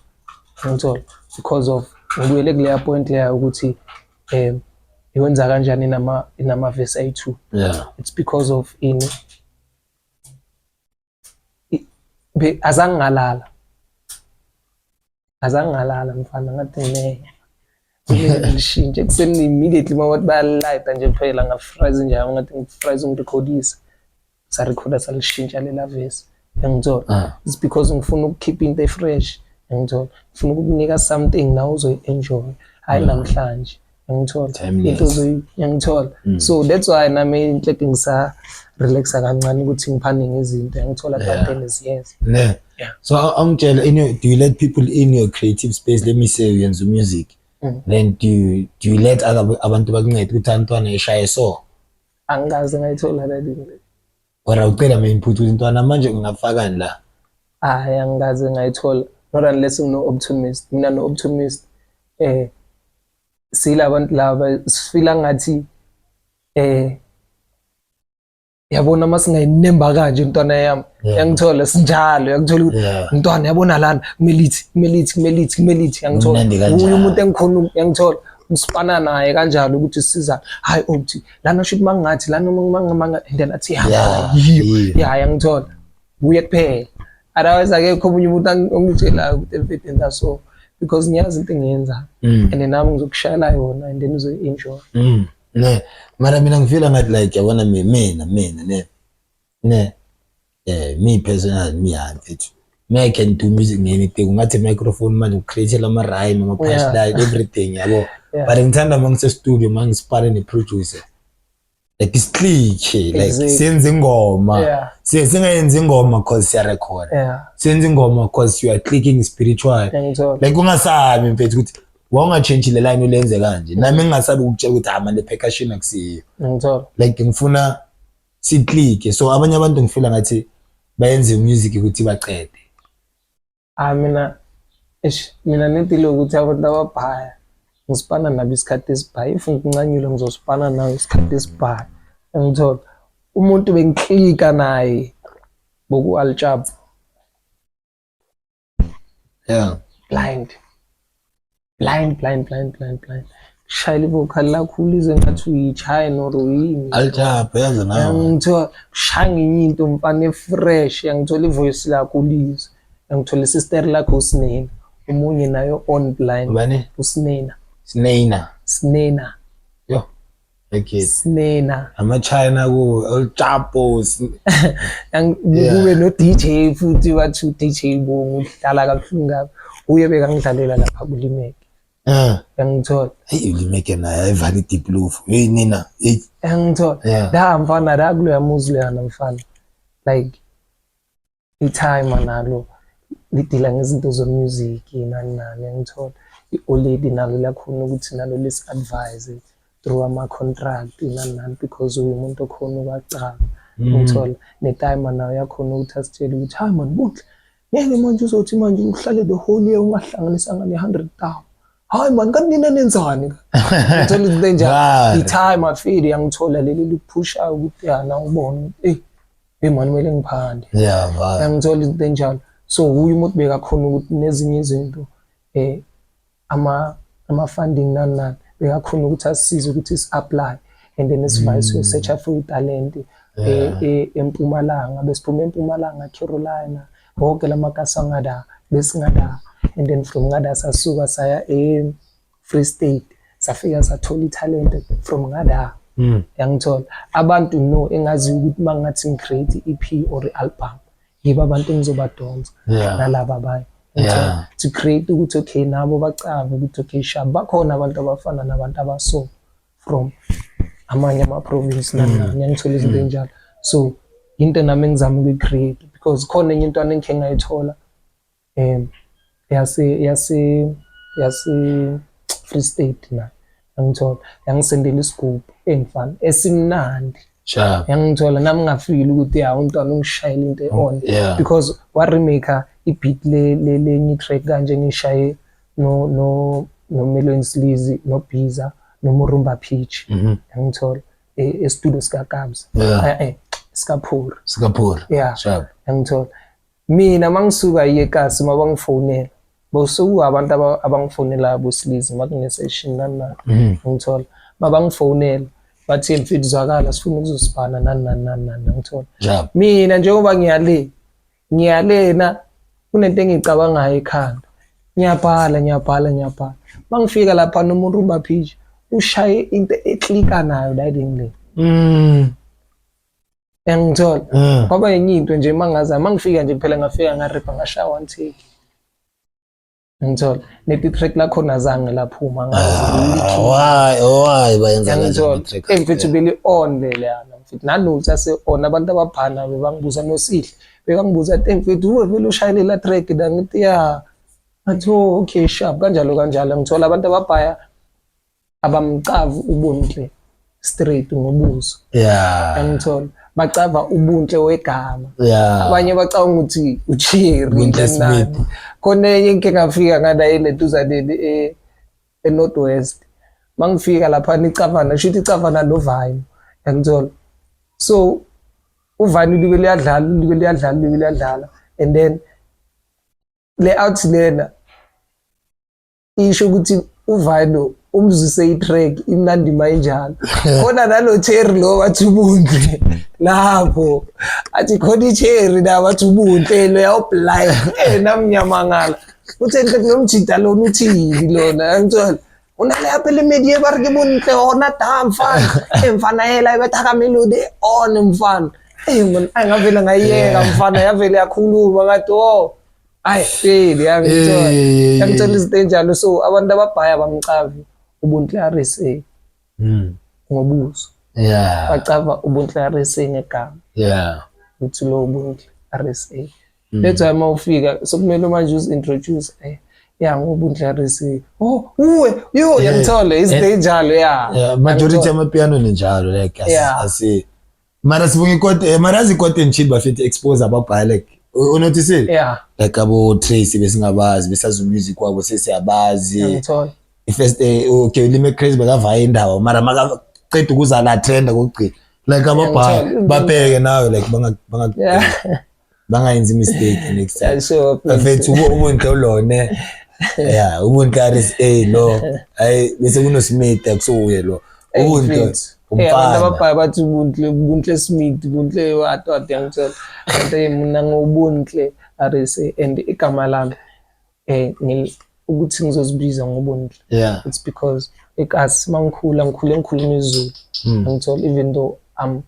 angithola, because of ngibuyele kuleya point leya ukuthi iwenza kanjani inamavesi ayi-2. It's because of ini azange ngalala, azange ngalala mfana, ngathi ne kumele ngishintshe ekuseni immediately uma bathi bayalayita nje kuphela, ngafrize nje, ngathi ngifrize ngirekhodisa, sarekhoda, salishintsha lela vesi, yangithola. It's because ngifuna ukukhipha into e-fresh, yangithola, ngifuna ukukunika something nawe uzoyi-enjoy, hhayi namhlanje, yangithola. Timeless. Into yangithola. So that's why nami inhleke ngisa-relaxa kancane ukuthi ngiphane ngezinto, yangithola, but then ziyenza. Ne. Yeah. So angitshela, do you let people in your creative space? Let me say uyenza music. Then do you let other abantu bakuncede ukuthi antwana eshaye so? Angikaze ngayithola that into. Or awucela ama input ukuthi ntwana manje ngingafakani la? Hayi, angikaze ngayithola. Not unless ngino-optimist. Mina no-optimist sila abantu laba sifila ngathi yabona uma singayinemba kanje intwana yami, yangithola, sinjalo, yangithola ukuthi mntwana yabona lana kumele ithi, kumele ithi, kumele ithi, kumele ithi, yangithola. Kumnandi kanjalo. Uye umuntu engikhona, yangithola, usipana naye kanjalo ukuthi siza, hayi opti lana shuthi mangathi lana manga, and then athi ya, yiyo. Yiyo. Ya, yangithola, uye kuphela. Otherwise akekho omunye umuntu ongitshelayo ukuthi emfethu enza so, because ngiyazi into engiyenzayo, and nami ngizokushayela yona and then uzoyi-enjoy. Ne. Mara mina ngifila ngathi like yabona mina ne me personally, me hayi mfethu. Me, I can do music nge-anything. Ungathi microphone manje ucreate ama rhyme, ama punchline, everything, yabo. But ngithanda uma ngise studio, uma ngispare ne producer. Like isiclick, like senze ingoma. Singayenzi ingoma cause siya record. Senze ingoma cause you are clicking spiritual. Ngiyangithola. Like ungasabi mfethu ukuthi wawungatshentshi le line ulenze kanje. Nami ngingasabi ukutshela ukuthi ah man, le percussion akusiyo. Ngiyangithola. Like ngifuna siclicke. So abanye abantu ngifila ngathi bayenze music ukuthi baqede. Ah, mina eish, mina nentilo ukuthi abantu ababhaya ngisipana nabo isikhathi esibhaya, if ngincanyule ngizosipana nawe isikhathi esibhaya, ngithola umuntu bengiklika naye boku Alchap. Blind, blind, blind, blind, blind, blind, shayela ivocal lakho ulize ngathi uyi-China or uyini. Alchap yazi nawe. Ngithola shaya ngenye into mfana e-fresh, yangithola, ivoice lakho ulizwe, yangithola, isister lakho uSinena, omunye nayo on blind. Ubani? uSinena. Snena. Sinena. Yo. Okay. Sinena. Ama China ku El Chapo. Kube no DJ futhi, bathi u-DJ Bongo uhlala kabuhlungu kabi, uye bekangidlalela lapha kulimeke. Yangithola. Hey, ulimeke naye ayivali deep loof. Hey nina. Hey. Yangithola. Da mfana, da kuloya muzi loyana mfana, like i-timer nalo lidila ngezinto zo-music nani nani, yangithola. I-oledi nalo liyakhona ukuthi nalo lisi-advise through ama-contract nani nani, because umuntu okhona ukwacaba, ngithola. Ne-timer nayo yakhona ukuthi asitshele ukuthi hayi man Buhle, ngeke manje uzothi manje uhlale the whole year ungahlanganisanga ne-100,000. Hayi man, kanti nina nenzani? Ngithola izinto enjalo. I-time afile yangithola leli liphushayo ukuthi yana ubone eh hey man kumele ngiphande. Yeah, va. Yangithola izinto enjalo. So uye umuntu bekakhona ukuthi nezinye izinto eh ama ama funding nani nani bekakhona ukuthi asisize ukuthi si apply and then sivaye siyosearcha for italent eMpumalanga besiphuma eMpumalanga Carolina wonke lamakasi angada besingada and then from ngada sasuka saya e Free State safika sathola italent from ngada. Yangithola abantu no engazi ukuthi mangathi ngicreate EP or album yibo abantu engizobadonsa nalaba abanye. To create ukuthi okay nabo bacave ukuthi okay sharp bakhona abantu abafana nabantu abaso from amanye ama-province nani nani ngiyangithola izinto ey'njalo. So into nami engizama ukuyi-create because khona enye intwana engikhe ngayithola yase yase yase Free State nayo yangithola yangisendela isigubhu engifana esimnandi. Sharp. Yangithola nami ngafeel ukuthi ya umntwana ungishayela into e-on because wa remake i-beat le le lenye track kanje ngishaye no no no Melon Sleazy no Biza no Murumba Peach. Yangithola e-studio sika Kabza. Sikaphura. Sikaphura. Yeah. Sharp. Yangithola mina mangisuka iyekasi mabangifonela bosuku abantu abangifonela boSleazy makune session nani nani. Ngithola mabangifonela bathi mfethu zwakala sifuna ukuzosibhana nani nani nani nani ngithola. Mina njengoba ngiyale ngiyalena kunento engicabangayo ekhanda. Ngiyabhala ngiyabhala ngiyabhala. Mangifika lapha nomuntu uMbaphiji ushaye into eklika nayo la le. Yangithola. Kwaba yenye into nje mangaza mangifika nje kuphela ngafika ngaripha ngashaya one take. Ngithola neti track lakhona zange laphuma ngazi. Why bayenza kanjani track? Mfethu beli on le leyana mfethu nanotes ase on abantu ababhana bebangibuza nosihle bekangibuza athi mfethu uwe vele ushayelela track la ngithi ya ngathi oh okay sharp kanjalo kanjalo ngithola abantu ababhaya abamcavi ubunhle straight ngobuso. Angithola bacava ubunhle wegama. Abanye bacabanga ukuthi uCherry Bunhle Smith. Khona enye ngike ngafika ngana eletuzaneni e eNorth West. Mangifika lapha nicavana shuthi icavana noVine. Angithola. So uVine libe liyadlala libe liyadlala libe liyadlala and then le out lena isho ukuthi uVino umzwise i-track imnandi mayinjalo khona nalo cherry lo wathi ubunhle lapho athi khona i-cherry la wathi ubunhle lo yawublind eh nami ngiyamangala uthe nhle kunomjida lona uthini lona angithola unale apha le media ba re ke bontle ona ta mfana eh mfana yela ibetha ka melody on mfana eh man ayingavele ngayiyeka mfana yavele yakhuluma ngathi oh Hayi peli yangithola. Yangithola izinto enjalo so abantu ababhaya bamcavi ubuntu RSA. Ngobuso. Yeah. Bacava ubuntu RSA ngegama. Yeah. Uthi lo ubuntu RSA. That's why mawufika sokumele manje uzintroduce eh ya ngobuntu RSA. Oh uwe yo yangithola izinto enjalo ya. Yeah, majority amapiano ninjalo like asi mara sibonga ikote mara yazi ikote and chill bafethu expose ababhaya like unotisile Yeah. Like abo Tracy besingabazi besazi music wabo sesiyabazi. Ngiyangithola. I-first okay lime crazy bekavaya indawo mara makaqeda ukuza la trend kokugcina like ababhaya Ngiyangithola. babheke nawe like banga banga bangayenzi mistake next time. Yeah, sure, please. Bafethu ubunhle ulone. Yeah, ubunhle RSA lo. Hayi bese kuno Smith akusuye lo. Ubunhle Hey, abantu umfana. ababhaya bathi ubunhle ubunhle Smith ubunhle what what ngiyangithola. Kanti mina ngubunhle RSA and igama lami eh ukuthi ngizozibiza ngobunhle. Yeah. It's because ekasi mangikhula ngikhule ngikhuluma isiZulu. Ngithola even though I'm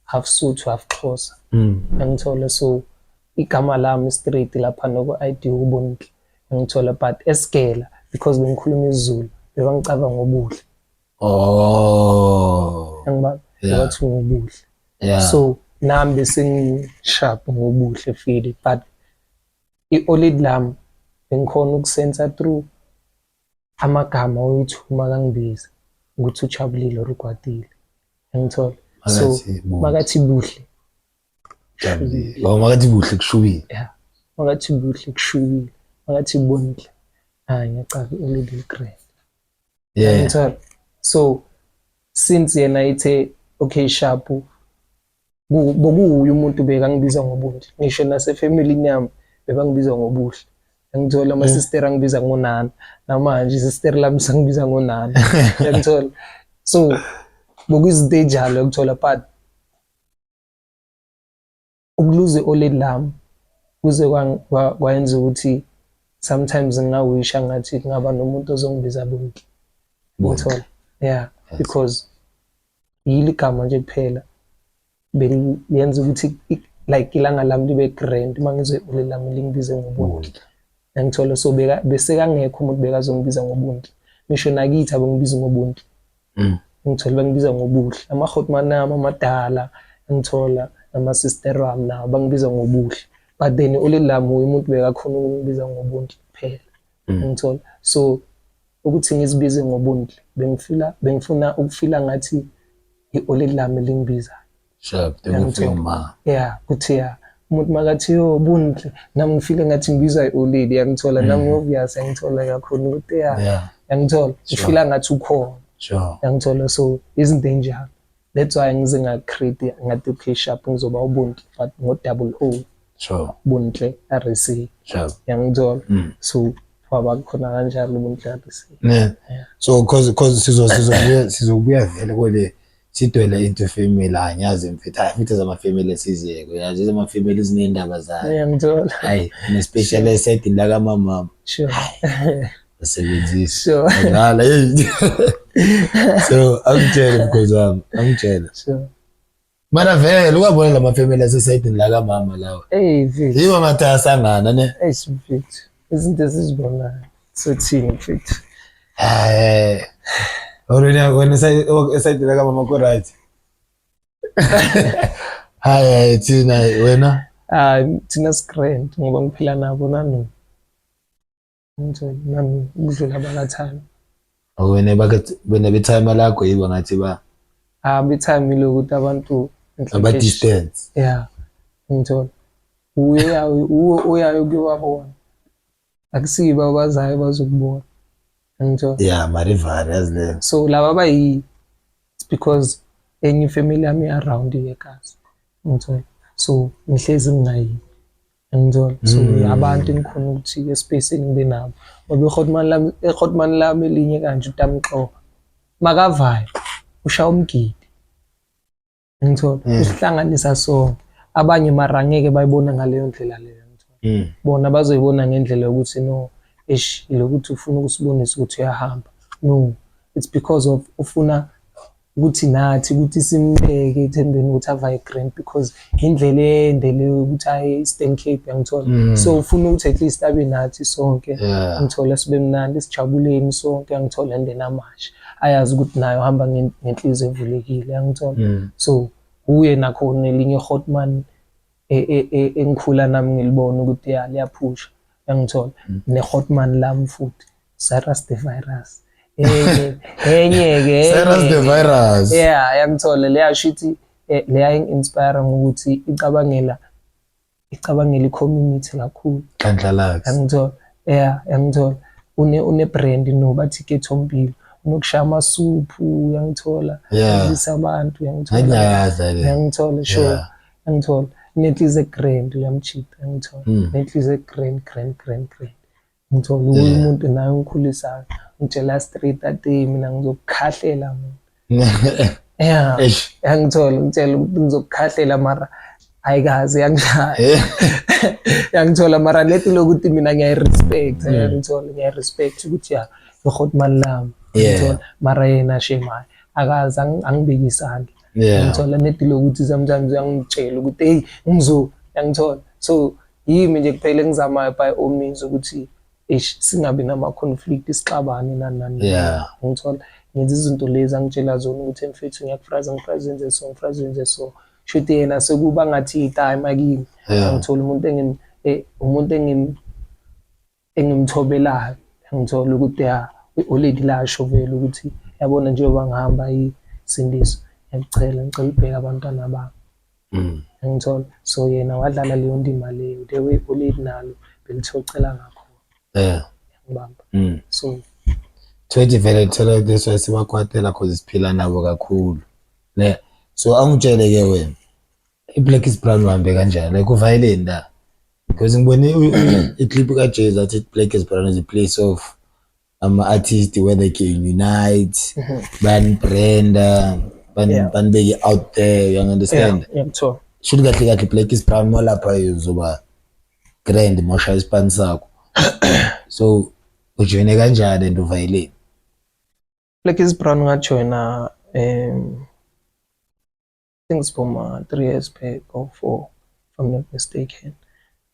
half Sotho half Xhosa. Ngithola so igama lami straight lapha noko ID ubunhle. Ngithola but esigela because bengikhuluma isiZulu bebangicaba ngobuhle. Oh. Angibaba Yeah. bathi ngobuhle. Yeah. So nami bese ngisharp ngobuhle feel but i-olid lami bengikhona ukusensa through amagama oyithuma kangibiza ukuthi ujabulile or ukwatile. Ngithola. So Makathi buhle. makathi buhle. Jabulile. Oh makathi buhle kushubile. Yeah. Makathi buhle kushubile. Makathi bontle. Hayi ngiyacaba i-olid grand. Ngithola. So since yena ithe okay sharp, bokuwuye umuntu bekangibiza ngobuntu, ngisho nasefamilini yami bebangibiza ngobuhle. Ngithola ama-sister angibiza ngonana, namanje isister lami sangibiza ngonana. Ngithola. So bokuyizinto ey'njalo, ngithola, but ukuluza i-oledi lami kuze kwayenza ukuthi sometimes ngingawisha ngathi kungaba nomuntu ozongibiza Bonke. Ngithola. Yeah, because yilo igama nje kuphela beliyenza ukuthi like ilanga lami libe grand uma ngizwe i-oledi lami lingibize ngoBonke. Ngithola. So bese kangekho umuntu bekazongibiza ngoBonke. Ngisho nakithi abangibizi ngoBonke. Ngithola bangibiza ngobuhle. Ama-hotman ami amadala ngithola, nama-sister wami nawo bangibiza ngobuhle. But then i-oledi lami uye umuntu bekakhona ukungibiza ngoBonke kuphela. Ngithola. So ukuthi ngizibize ngoBonke, bengifila bengifuna ukufila ngathi i-oledi lami lingibiza. Sharp, ma. Yeah, kuthi ya umuntu makathi yo Bontle, nami ngifile ngathi ngibizwa i-oledi, yangithola, nami obvious yangithola kakhulu ukuthi ya yangithola, ngifila ngathi ukhona. Yangithola. So izinto enjalo. That's why ngize nga-create ngathi okay sharp, ngizoba uBontle but ngo double O. Bontle RC. Yangithola. So waba khona kanjalo uBontle RC. Ne. So cause sizobuya vele kule sidwele into family, angiyazi mfethu, hayi futhi zama-family esiziyeke, uyazi ezama-family ziney'ndaba zayo. Ngiyangithola. Hayi, ne-special esayidini lakamamama. Asebenzisi. Adlala, hey. So angitshele mkhozi wami, angitshele. Mana vele uyabona la mafamily asesayidini lakamama lawa. Hey mfethu. Yibo ngathi ayasangana ne. Hey mfethu. Izinto esizibonayo. Sothini mfethu? Hayi. Already wena esayidini lakamama ku right. Hayi hayi thina wena. Ah, thina sigrand ngoba ngiphila nabo nani. Ngithola nami ukudlula abakathami. Wena bakathi wena bethime lakho yibo ngathi ba. Ah, bethime lokuthi abantu aba distance. Yeah. Ngithola. Uye uye uyayo kuyobabona. Akusibo abazayo bazokubona. Ngithola. Yeah, marivari yazi leyo. So laba bayi it's because enye ifamily yami around ekhaya. Ngithola. So ngihlezi ngingayi. Ngithola. So abantu engikhona ukuthi espaceni ngibe nabo. Ngoba ihotman lami, ihotman lami elinye kanje uTamxoka. Makavayo ushaya umgidi. Ngithola. Usihlanganisa sonke. Abanye mara angeke bayibona ngaleyo ndlela leyo. Ngithola. Bona bazoyibona ngendlela yokuthi no, eish, lokuthi ufuna ukusibonisa ukuthi uyahamba. No, it's because of ufuna ukuthi nathi ukuthi simbeke ethembeni ukuthi avaye grand because indlela ende leyo ukuthi aye Eastern Cape, yangithola. So ufuna ukuthi at least abe nathi sonke, ngithola, sibe mnandi, sijabuleni sonke, yangithola, and then amashe ayazi ukuthi nayo uhamba ngenhliziyo evulekile, yangithola. So uye nakhona elinye hotman engikhula nami ngilibona ukuthi ya liyaphusha, yangithola, ne-hotman lami futhi Cyrus the Virus, enye enye ke Cyrus the Virus. Yeah, yangithola, leya shithi leya inspire ngokuthi icabangela i-community kakhulu. Nhlanhla Lux. Yangithola. Yeah, yangithola. Une brand no bathi Kethompilo, unokushaya amasuphu, yangithola, udlisa abantu, yangithola. Ngiyayazi le. Yangithola, sure. Yangithola, nenhliziyo grand uyamchipha, yangithola, nenhliziyo grand grand grand grand, ngithola. Uye umuntu naye ongikhulisayo, ngitshela straight ati mina ngizokukhahlela mina. Yeah. Eish. Yangithola, ngitshela ukuthi ngizokukhahlela mara ayikaze yangishaya, yangithola, mara leti lokuthi mina ngiyayirespect, yangithola, ngiyayirespect ukuthi ya ihotman lami, yangithola, mara yena shame hayi akaze angibeke isandla. Yangithola, nedi lokuthi sometimes uyangitshela ukuthi hey ngizo, yangithola. So yimi nje kuphela engizamayo by all means ukuthi eish singabi nama-conflict, sixabane nani nani. Ngithola ngenza izinto lezi angitshela zona ukuthi mfethu ngiyakufraza, ngifraza wenze so, ngifraza wenze so, shuthi yena sekuba ngathi i-time kimi. Ngithola umuntu umuntu engimthobelayo, ngithola ukuthi ya i-oledi lasho vele ukuthi yabona njengoba ngihamba isindiso, ngiyakucela, ngicela ubheke abantwana bami. Ngithola. So yena wadlala leyo ndima leyo, the way oledi nalo belithocela ngakho. Ngibamba. So Thothi vele thola this why sibakwatela cause siphila nabo kakhulu. Ne. So angitshele ke wena. I-Black is Brown uhambe kanjani? Like uvayeleni la? Because ngibone i-clip ka-Jay athi Black is Brown is a place of ama-artist where they can unite, bani-branda, banibeke out there, you understand? Yeah, ngiyakuthola. Shuthi kahle kahle Black is Brown molapha uzoba grand mosha isipani sakho. So ujoyine kanjani and uvayeleni? Black is Brown ngajoyina I think it's boma 3 years back or 4, if I'm not mistaken.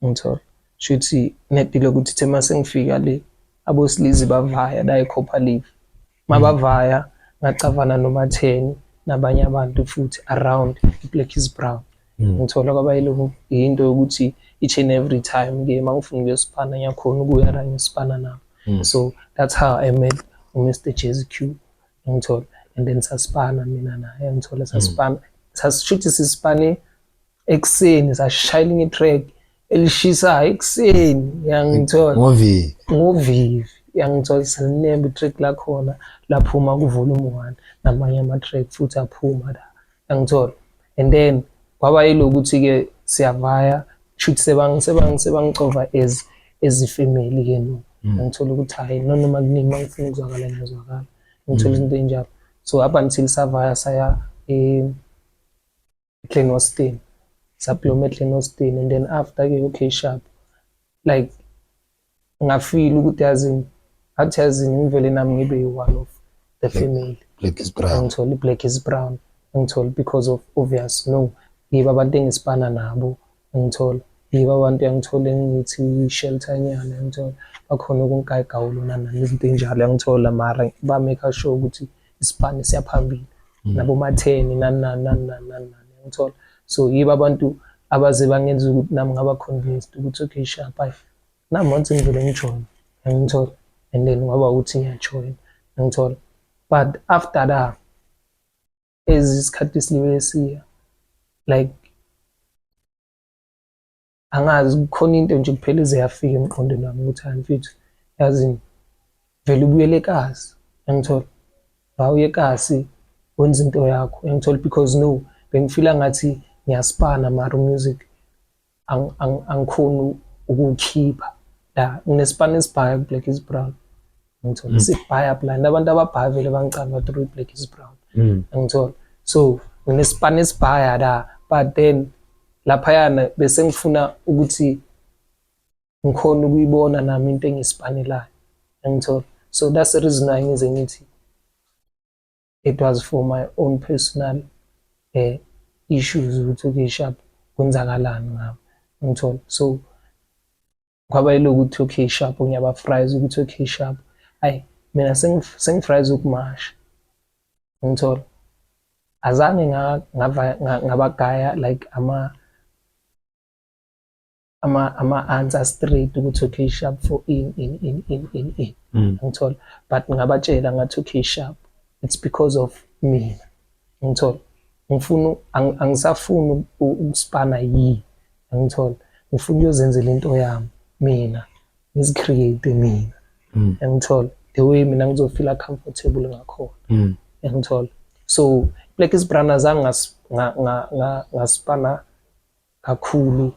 Ngithola shuthi nedile ukuthi the mase ngifika le abosilizi bavaya la eCopper Leaf, mabavaya ngacavana noma 10 nabanye abantu futhi around i-Black is Brown. Ngithola kwaba yilo into yokuthi each and every time ke mangifuna ukuyosipana ngiyakhona ukuya la ngiyosipana nabo. So that's how I met uMr Jazzy Q, ngithola, and then sasipana mina naye, ngithola, sasipana, sasishuthi sisipane ekuseni, sashayela inye track elishisayo ekuseni, yangithola. Ngovivi. Ngovivi, yangithola, salinemba i-track lakhona laphuma ku-volume 1 namanye ama-track futhi aphuma la, yangithola. And then kwaba yilokuthi-ke siyavaya shuthi sebangicova as i-family ke no, ngithola ukuthi hhayi noma kuningi uma ngifuna ukuzwakala ngiyazwakala, ngithola izinto ey'njalo. So up until savaya saya e-Glen Austin, sabloma e-Glen Austin, and then after-ke, okay, sharp, like ngafeel ukuthi yazini, athi yazini ngivele nami ngibe one of the family. Black is Brown. Ngithola i-Black is Brown, ngithola, because of obvious no yibo abantu engisipana nabo, ngithola, yibo abantu, yangithola, engithi shelter nyana, ngithola, bakhona ukungigayigawula nani izinto ey'njalo, yangithola, mara ba-make sure ukuthi isipani siyaphambili nabo ma-10 nani nani nani nani nani nani, ngithola. So yibo abantu abaze bangenza ukuthi nami ngaba convinced ukuthi okay, sharp, ayi nami once ngivele ngijoin, ngithola, and then kwaba ukuthi ngiyajoin, ngithola. But after that, as isikhathi silibe siya, like angazi kukhona into nje kuphela ize yafika emqondweni wami ukuthi hayi mfethu, yazini, vele ubuyele ekasi, ngithola, bawuye ekasi wenza into yakho, ngithola, because no bengifila ngathi ngiyasipana mara music angikhoni ukuwukhipha la. Nginesipani esibhaya ku-Black is Brown, ngithola, sibhaya blind, abantu ababhaya vele bangicava through Black is Brown, ngithola. So nginesipani esibhaya la, but then laphayana bese ngifuna ukuthi ngikhona ukuyibona nami into engisipanelayo, ngithola. So that's the reason why ngize ngithi it was for my own personal issues ukuthi okay, sharp, kwenzakalani ngami, ngithola. So kwaba yilokuthi okay, sharp, ngiyaba-fries ukuthi okay, sharp, ayi mina sengifries ukumasha, ngithola. Azange ngabagaya like ama-answer straight ukuthi okay, sharp, for in in in in in in, ngithola, but ngabatshela ngathi okay, sharp, it's because of mina, ngithola, ngifuna angisafuni ukusipana yi, ngithola, ngifuna ukuyozenzela into yami mina, ngizicreate mina, ngithola, the way mina ngizofila comfortable ngakhona, ngithola. So Black is Brown azange ngasipana kakhulu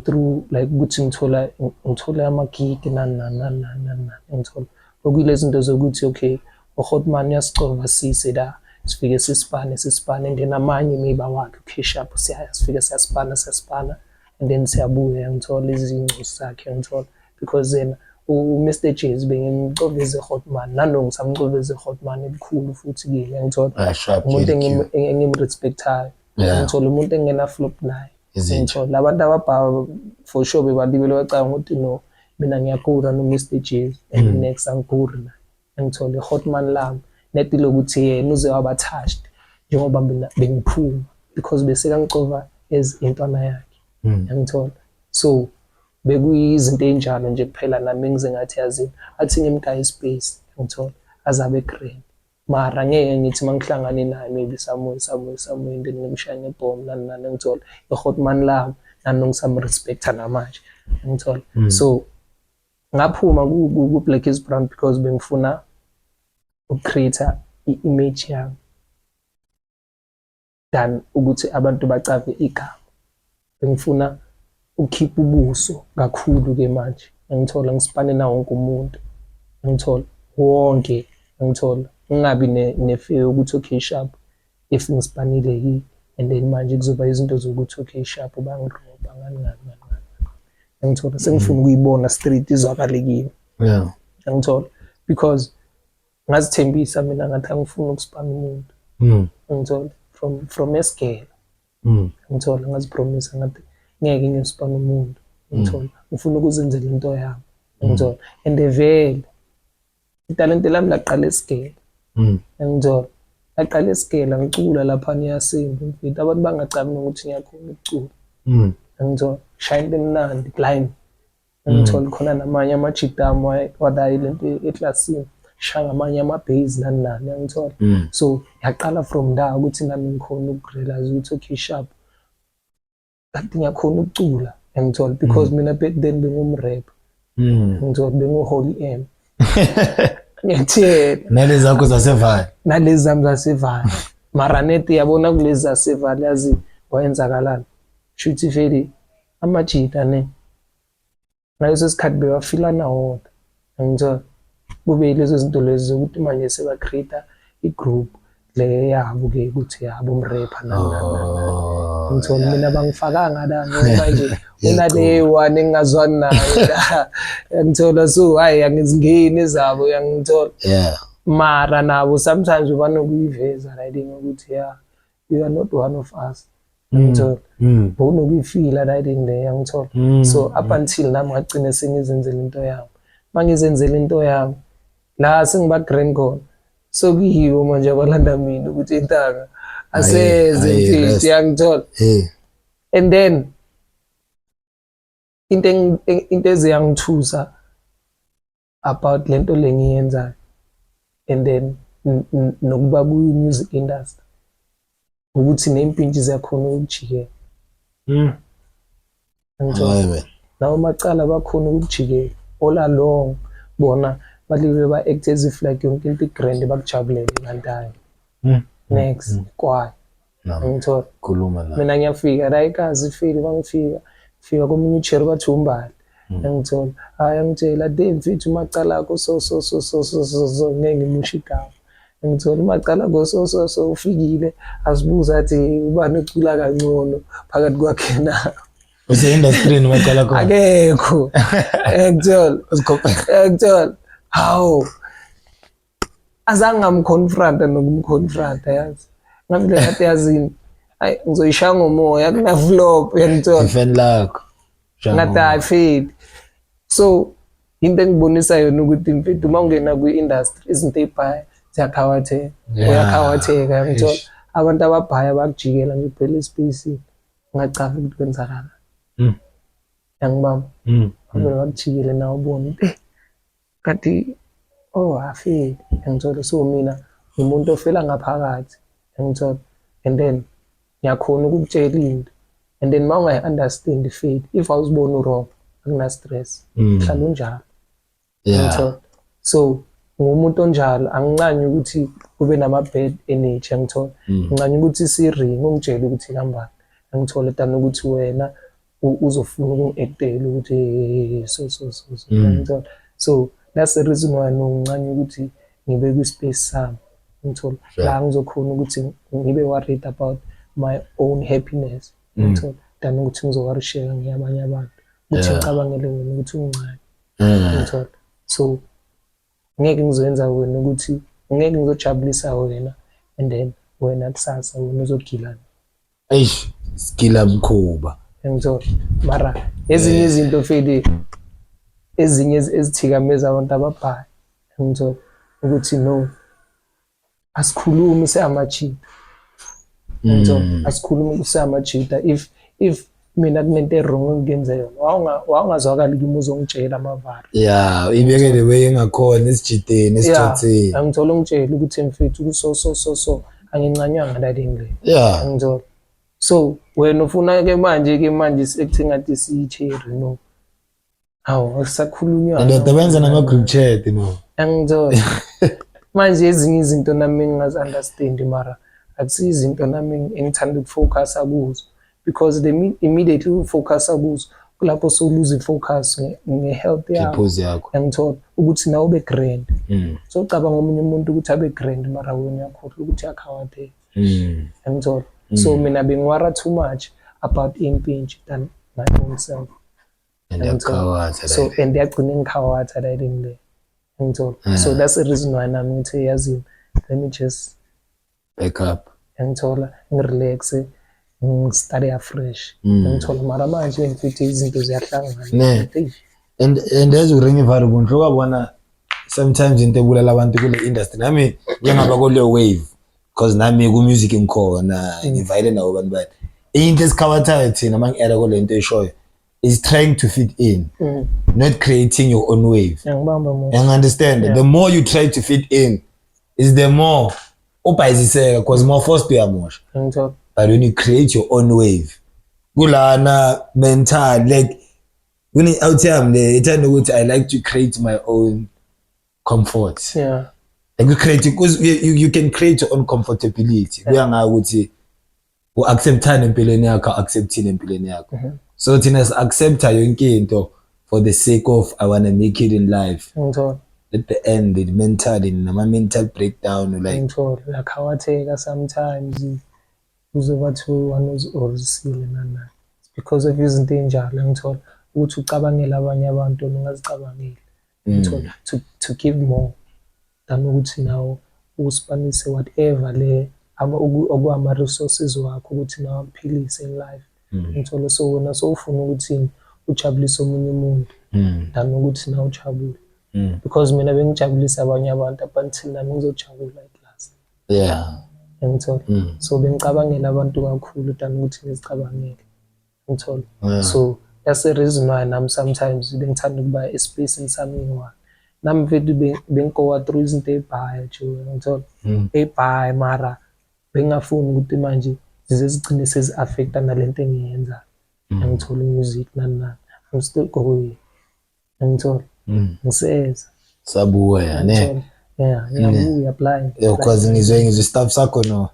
through like ukuthi ngithola ama-gig nani nani nani nani nani nani, ngithola, okuyilezi zinto zokuthi okay, uHotman uyasicova sise la, sifike sisipane sisipane, and then amanye maybe awakhe, okay, sharp, siyaya sifike siyasipana siyasipana and then siyabuya, ngithola izingcosi zakhe, ngithola, because yena u-Mr Jazz bengimcoveze Hotman nano ngisamcoveze Hotman elikhulu futhi kimi, ngithola. Ah, sharp. Umuntu JQ. Engimrespectayo, ngithola, umuntu engena flop naye. Izinja. Ngithola labantu ababhaka for sure bebalibele bacabanga ukuthi no mina ngiyagura no Mr Jazz and next angiguri naye, ngithola, i-hotman lami nedi lokuthi yena uze waba touched njengoba mina bengiphuma because bese kangicova as intwana yakhe, ngithola. So bekuyizinto ey'njalo nje kuphela nami ngize ngathi yazini athi ngimgaye ispace, ngithola, azabe grand, mara ngeke ngithi mangihlangane naye maybe somewhere somewhere somewhere then ngimshaya ngebhomu nani nani, ngithola, i-hotman lami nani ngisamrespecta namanje, ngithola. So ngaphuma ku-Black is Brown because bengifuna Uku-create i-image yami than ukuthi abantu bacave igama. Bengifuna ukukhipha ubuso kakhulu-ke manje, ngithola ngisipane nawo wonke umuntu, ngithola wonke, ngithola ngingabi ne-fear yokuthi okay sharp, if ngisipanile yi and then manje kuzoba izinto zokuthi okay sharp bangirobha ngani ngani ngani ngani, ngithola sengifuna ukuyibona straight izwakale kimi. Ngithola because ngazithembisa mina ngathi angifuni ukusipana umuntu. Ngithola from esigela. Ngithola ngazipromisa ngathi ngeke ngiyosipana umuntu, ngithola ngifuna ukuzenzela into yami, ngithola and vele italente lami laqala esigela. Ngithola laqala esigela ngicula lapha niyasimba mfethu, abantu bangacabi nokuthi ngiyakhona ukucula. Ngithola shaya into emnandi blind, ngithola khona namanye amajitamu wadayi lento eklasini, shaya ngamanye ama-bass nani nani, ngithola. So yaqala from there ukuthi nami ngikhona ukurealize ukuthi okay sharp, kanti ngiyakhona ukucula, ngithola because mina back then bengumrap. Ngithola bengu-Holy M, ngiyakutshela. Nalezi zakho zasevali. Nalezi zami zasevali, mara neti yabona kulezi zasevali yazi kwayenzakalani, shuthi vele amajita ne ngaleso sikhathi bewafilana wodwa, ngithola kube lezo zinto lezi zokuthi manje seba-create i-group le yabo-ke ukuthi yabo umrepha nani nani nani nani. Ngithola mina bangifakanga la ngoba nje unale one engingazwani nayo la, ngithola, so hayi angizingeni ezabo, yangithola. Mara nabo sometimes banokuyiveza riding ukuthi yeah, you are not one of us, ngithola. Bowunokuyifila riding le, yangithola. So up until nami ngagcine sengizenzela into yami, mangizenzela into yami la sengiba grand khona, so kuyiwo manje abalanda mina ukuthi intanga aseze Aye, mfethu, rest. yangithola. And then into eziyangithusa about lento le ngiyenzayo and then nokuba ku-music industry ukuthi ney'mpintshi ziyakhona ukujikela. Ngithola. Hayi wena. Nawo macala bakhona ukujikela all along, bona balibe ba-act as if like yonke into i-grand, bakujabulele, kanti hayi. Next kwayo. No. Ngithola. Khuluma la. Mina ngiyafika la ekazi ifile, bangifika fika komunye ucheri bathi umbali, ngithola hayi angitshela de mfethu umacala akho so so so so so so so, ngeke ngimusho igama, ngithola umacala akho so so so ufikile asibuza athi ubani ocula kangcono phakathi kwakhe na Use-industry umacala khona. Akekho, ngithola. Uzikhopha. Ngithola hawu azange ngamconfronta nokumconfronta, yazi ngavele ngathi yazini, hayi ngizoyishaya ngomoya kuna-flop, uyangithola. Ifan lakho. Ngathi hayi fedi, so into engibonisa yona ukuthi mfethu uma ungena kwi-industry izinto ey'bhaya ziyakhawatheka. Uyakhawatheka, uyangithola. Eish. Abantu ababhaya bakujikela nje phela espacini, ungacavi ukuthi kwenzakala. Yangibamba. Bavele bakujikele nawe ubone ukuthi kanti oh afiki, ngithola. So mina ngumuntu ofela ngaphakathi, ngithola, and then ngiyakhona ukukutshela into and then uma ungayi-understand ifade, if awuziboni u-wrong, akuna-stress. Hlala unjalo. Ngithola, so ngumuntu onjalo, angincanyi ukuthi kube nama-bad energy, angithola. Ngincane ukuthi si-ring ungitshele ukuthi kambani, angithola, than ukuthi wena uzofuna ukungi-actela ukuthi so so so so, angithola. So that's the reason why no ngincane ukuthi ngibe kwi-space sami, ngithola, la ngizokhona ukuthi ngibe worried about my own happiness, ngithola, than ukuthi ngizoworrysheka ngiyabanye abantu ukuthi ngicabangele wena ukuthi ungincane, ngithola. So ngeke ngizoyenza wena ukuthi ngeke ngizojabulisa wena and then wena kusasa wena uzogilana. Eish, skila mkhuba. Ngithola, mara ezinye izinto feli ezinye ezithikameza abantu ababhayi, ngithola ukuthi no asikhulumi seyamajita, ngithola, asikhulumi seyamajita. If mina kunento e-wrong engiyenze yona, wawungazwakali kimi uzongitshela amavara. Yeah, ibeke the way engakhona esijideni, esithotheni. Angithola, ungitshela ukuthi mfethu ku so so so so, angincanywanga lalini le. Angithola, so wena ufuna ke manje sekuthi ngathi siyi-cherry, no hawu akusakhulunywa. Ndoda benza nama group chat no. Angithola. Manje ezinye izinto nami engingazi-understand, mara akusiyo izinto nami engithanda ukufocusa kuzo, because the immediately ufocusa kuzo, kulapho sowuluza i-focus nge-health yakho. Iphuzi yakho. Yangithola ukuthi nawe ube grand. So ucabanga omunye umuntu ukuthi abe grand, mara wena uyakhohlwa ukuthi uyakhawatheka. Yangithola? So mina bengiworry too much about impintshi than my own self. And Yangithola? yakhawatha. So and yagcina ingikhawatha la le, yangithola? So that's the reason why nami ngithe, yazini, let me just Back up. Yangithola? Ngirelaxe, ngi-start afresh. Yangithola? Mara manje ngifithi izinto ziyahlangana. Ne. Eish. And as uringi variable, ngihloko bona sometimes into ebulala abantu kule industry, nami njengaba kule wave, because nami ku music ngikhona, ngivayele nabo abantu bani. Into esikhawathayo thina mangi-era kule nto eshoyo is trying to fit in, not creating your own wave. Ngiyangibamba mo. You understand? Yeah. The more you try to fit in is the more ubhayiziseka, because more forced uyamosha. Ngithola. But when you create your own wave, kulana mental, like kune out yami le ethanda ukuthi I like to create my own comfort. Like you create, because you can create your own comfortability. Kuya ngayo ukuthi u-acceptane empilweni yakho, acceptile empilweni yakho. So thina si-accepta yonke into for the sake of I wanna make it in life. Ngithola. At the end, the mentally nama-mental breakdown, like Ngithola, uyakhawatheka sometimes, uze bathi wena uzorisile nani nani. It's because of izinto ey'njalo, ngithola ukuthi ucabangele abanye abantu wena ungazicabangeli. Ngithola to give more than ukuthi nawe uspanise whatever le okwama-resources wakho ukuthi nawe akuphilise in life. Ngithola? So wena sowufuna ukuthi ujabulise omunye umuntu than ukuthi nawe ujabule, because mina bengijabulisa abanye abantu up until nami ngizojabula at last. Ngithola? So bengicabangela abantu kakhulu than ukuthi ngizicabangele, ngithola? So that's the reason why nami sometimes bengithanda ukuba espacini sami ngiyi-one. Nami mfethu bengigowa through izinto ey'bhayo nje, ngithola? Ey'bhayo, mara bengingafuni ukuthi manje zize zigcine sezi-affecta nalento engiyenzayo, ngithola, music nani nani. I'm still going, ngithola? Ngiseza. Sabuya ne. Ngithola? Yeah, ngiyabuya blind. Yeah, because ngizwe stuff sakho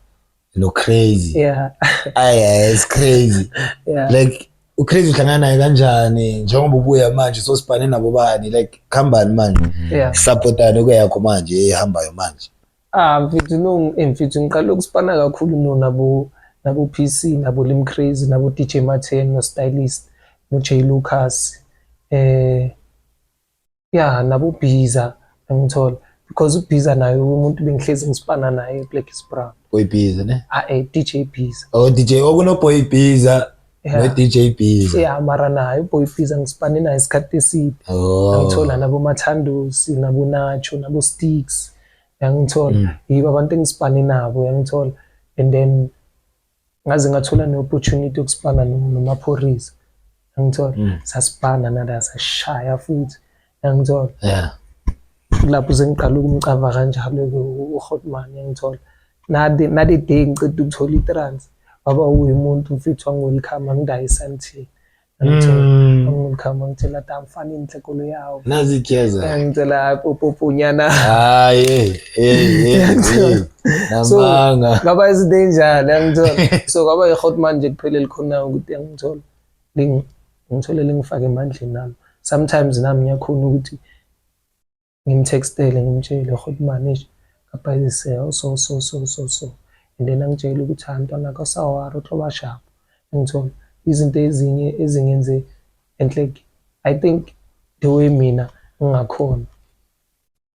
no crazy. Ay ay, it's crazy. Like ucrazy uhlangana naye kanjani njengoba ubuya manje, so sipane nabo bani, like khambani manje? Supportane kuyakho manje ehambayo manje. Ah mfethu, no mfethu, ngiqale ukusipana kakhulu no nabo PC, nabo Lim Crazy, nabo DJ Martin, no Stylist, no J Lucas, yeah, nabo Biza, ngithola, because uBiza naye umuntu bengihlezi ngisipana naye, Black is Brown. Boy Biza ne? Ah, DJ Biza. Oh, DJ okuno Boy Biza. No DJ Biza. Yeah, mara naye uBoy Biza ngisipane naye isikhathi eside. Oh. Ngithola nabo Mathandosi, nabo Nacho, nabo Sticks, yangithola? Yibo abantu engisipane nabo, yangithola? And then ngaze ngathola ne-opportunity yokusipana noMaphorisa, yangithola? Sasipana nala, sashaya futhi, yangithola? Lapho sengiqala ukumcava kanjalo-ke uHotman, yangithola? Nale day ngiceda ukuthola i-trans, waba umuntu mfethu wangi-welcome, angidayisa ngithini, yangithola? Wangi-welcome, angitshela athi amfana inhle kolo yawo. Nazi ikheza. Ngitshela popoponyana. Hayi, hey hey hey. So Namanga. ngaba izinto ey'njalo, yangithola? So kwaba i-Hotman nje kuphela elikhona ukuthi, yangithola, ngithole lingifake emandleni nami. Sometimes nami ngiyakhona ukuthi ngimtextele, ngimtshele, "Hotman, eish, ngabhayiziseka so so so so so," and then angitshele ukuthi, "Hayi mntwana kasawari, utloba sharp." Ngithola izinto ezinye ezingenze, and like I think the way mina ngingakhona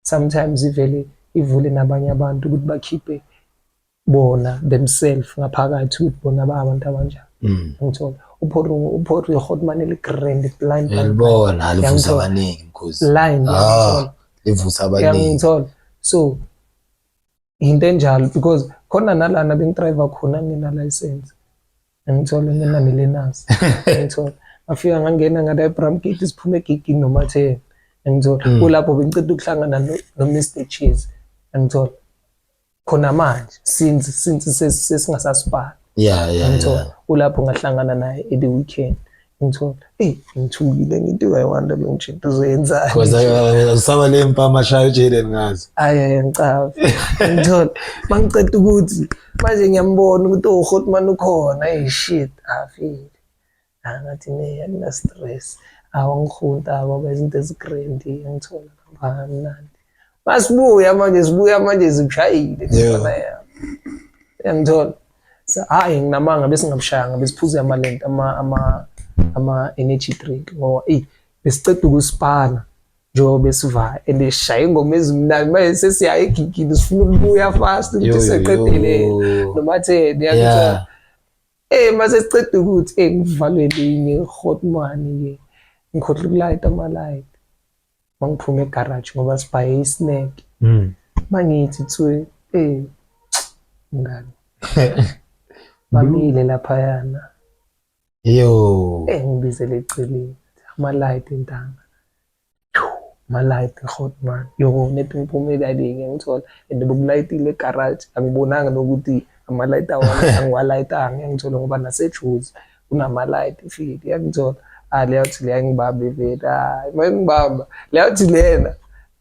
sometimes ivele ivule nabanye abantu ukuthi bakhiphe bona themselves ngaphakathi, ukuthi bona ba abantu abanjani. Ngithola uphori Hotman eli-grand blind blind. Uyalibona livusa Yangithola. abaningi mkhosi. Blind. Ah, Yangithola. livusa abaningi. Yangithola? So into enjalo, because khona nalana bengidrayiva khona ngina license, ngithola, ngina ne-learners, ngithola? Ngafika ngangena ngala eBramgate, siphume egigini noma 10, ngithola? Kulapho bengiceda ukuhlangana no-Mr Cheese, ngithola, khona manje since sesingasasipani. Ngithola? Kulapho ngahlangana naye at the weekend. Ngithola, eyi ngithukile ngithi uyayiwanda lo mjinto uzoyenzani? Because usaba le mpama shayo uJaden ngazo. Ayi ayi ngicaba. Ngithola mangiceda ukuthi manje ngiyambona ukuthi oh Hotman ukhona, hey shit, afile. Ah ngathi ne akuna stress. Awangihunta baba izinto ezigrand ngithola kamnandi. Masibuya manje sibuya manje zikushayile mfana yami. Uyangithola? Hhayi nginamanga besingabushayanga besiphuze amalento ama energy drink ngoba eyi besiceda ukusipana njengoba besivaya and sishaye ingoma ezimnandi manje sesiya egigini sifuna ukubuya fast ukuthi seqedile noma theni uyangithola? Eh mase siceda ukuthi eh ngivalwe linye hotman ke ngikhohlwa ukulayita ama-light. Mangiphuma egarage ngoba sibhaye isnack. Mangithi kuthiwe eh mngani. Bamile laphayana. Yo. Eh ngibizele eceleni ama-light ntanga. Ama-light hotman. Yo net ngiphumela linye ngithola and bekulayitile egarage angibonanga nokuthi ama-light awami angiwalayitanga ngiyangithola ngoba naseJozi kunama-light fiki yangithola. Ah leyo thi leya ngibambe vele hayi mayingibamba leyo thi lena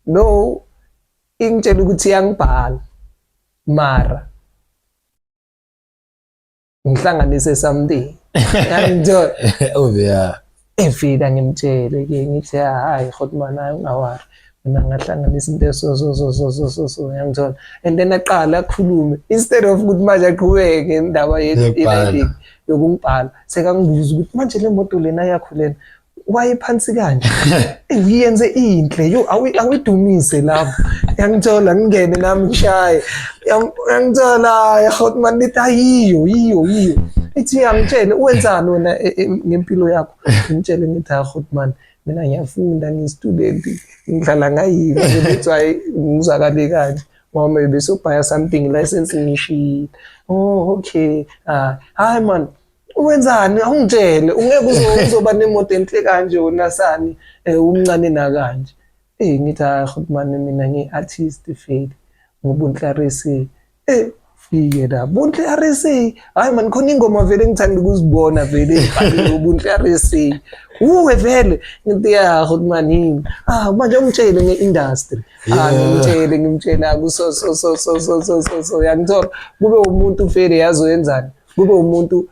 no ingitshela ukuthi iyangibhala mara ngihlanganise something yangithola Oh yeah. Efika ngimtshele ke ngithi hayi Hotman hayi ungawari mina ngahlanganisa into so so so so so so so yangithola and then aqala akhulume instead of ukuthi manje aqhubeke indaba Yokubhala. Yokungibhala sekangibuza ukuthi manje le moto lena yakho lena wayephansi kanje. Eh, uyenze inhle yo awidumise lapho yangithola ngingene nami ngishaye. Yangithola Hotman nithi ayiyo yiyo yiyo ithi yangitshele wenzani wena ngempilo yakho. Ngimtshele ngithi ha Hotman mina ngiyafunda ngiyi-student ngihlala ngayiva that's why ngizwakale kanje ngoba maybe sobhaya something license ngishiyile. Oh okay, ah hayi man wenzani awungitshele ungeke uzoba nemoto enhle kanje wena sani umncane nakanje. Eh ngithi hayi Hotman mina ngiyi-artist feli ngoBunhle RSA. Eh fike la Bunhle RSA hayi man khona ingoma vele ngithanda ukuzibona vele ebhaliwe uBunhle RSA uwe vele ngithi ya Hotman yini ah manje ungitshele nge-industry ah ngimtshele ngimtshele akuso so so so so so so so yangithola kube umuntu vele yazoyenzani kube umuntu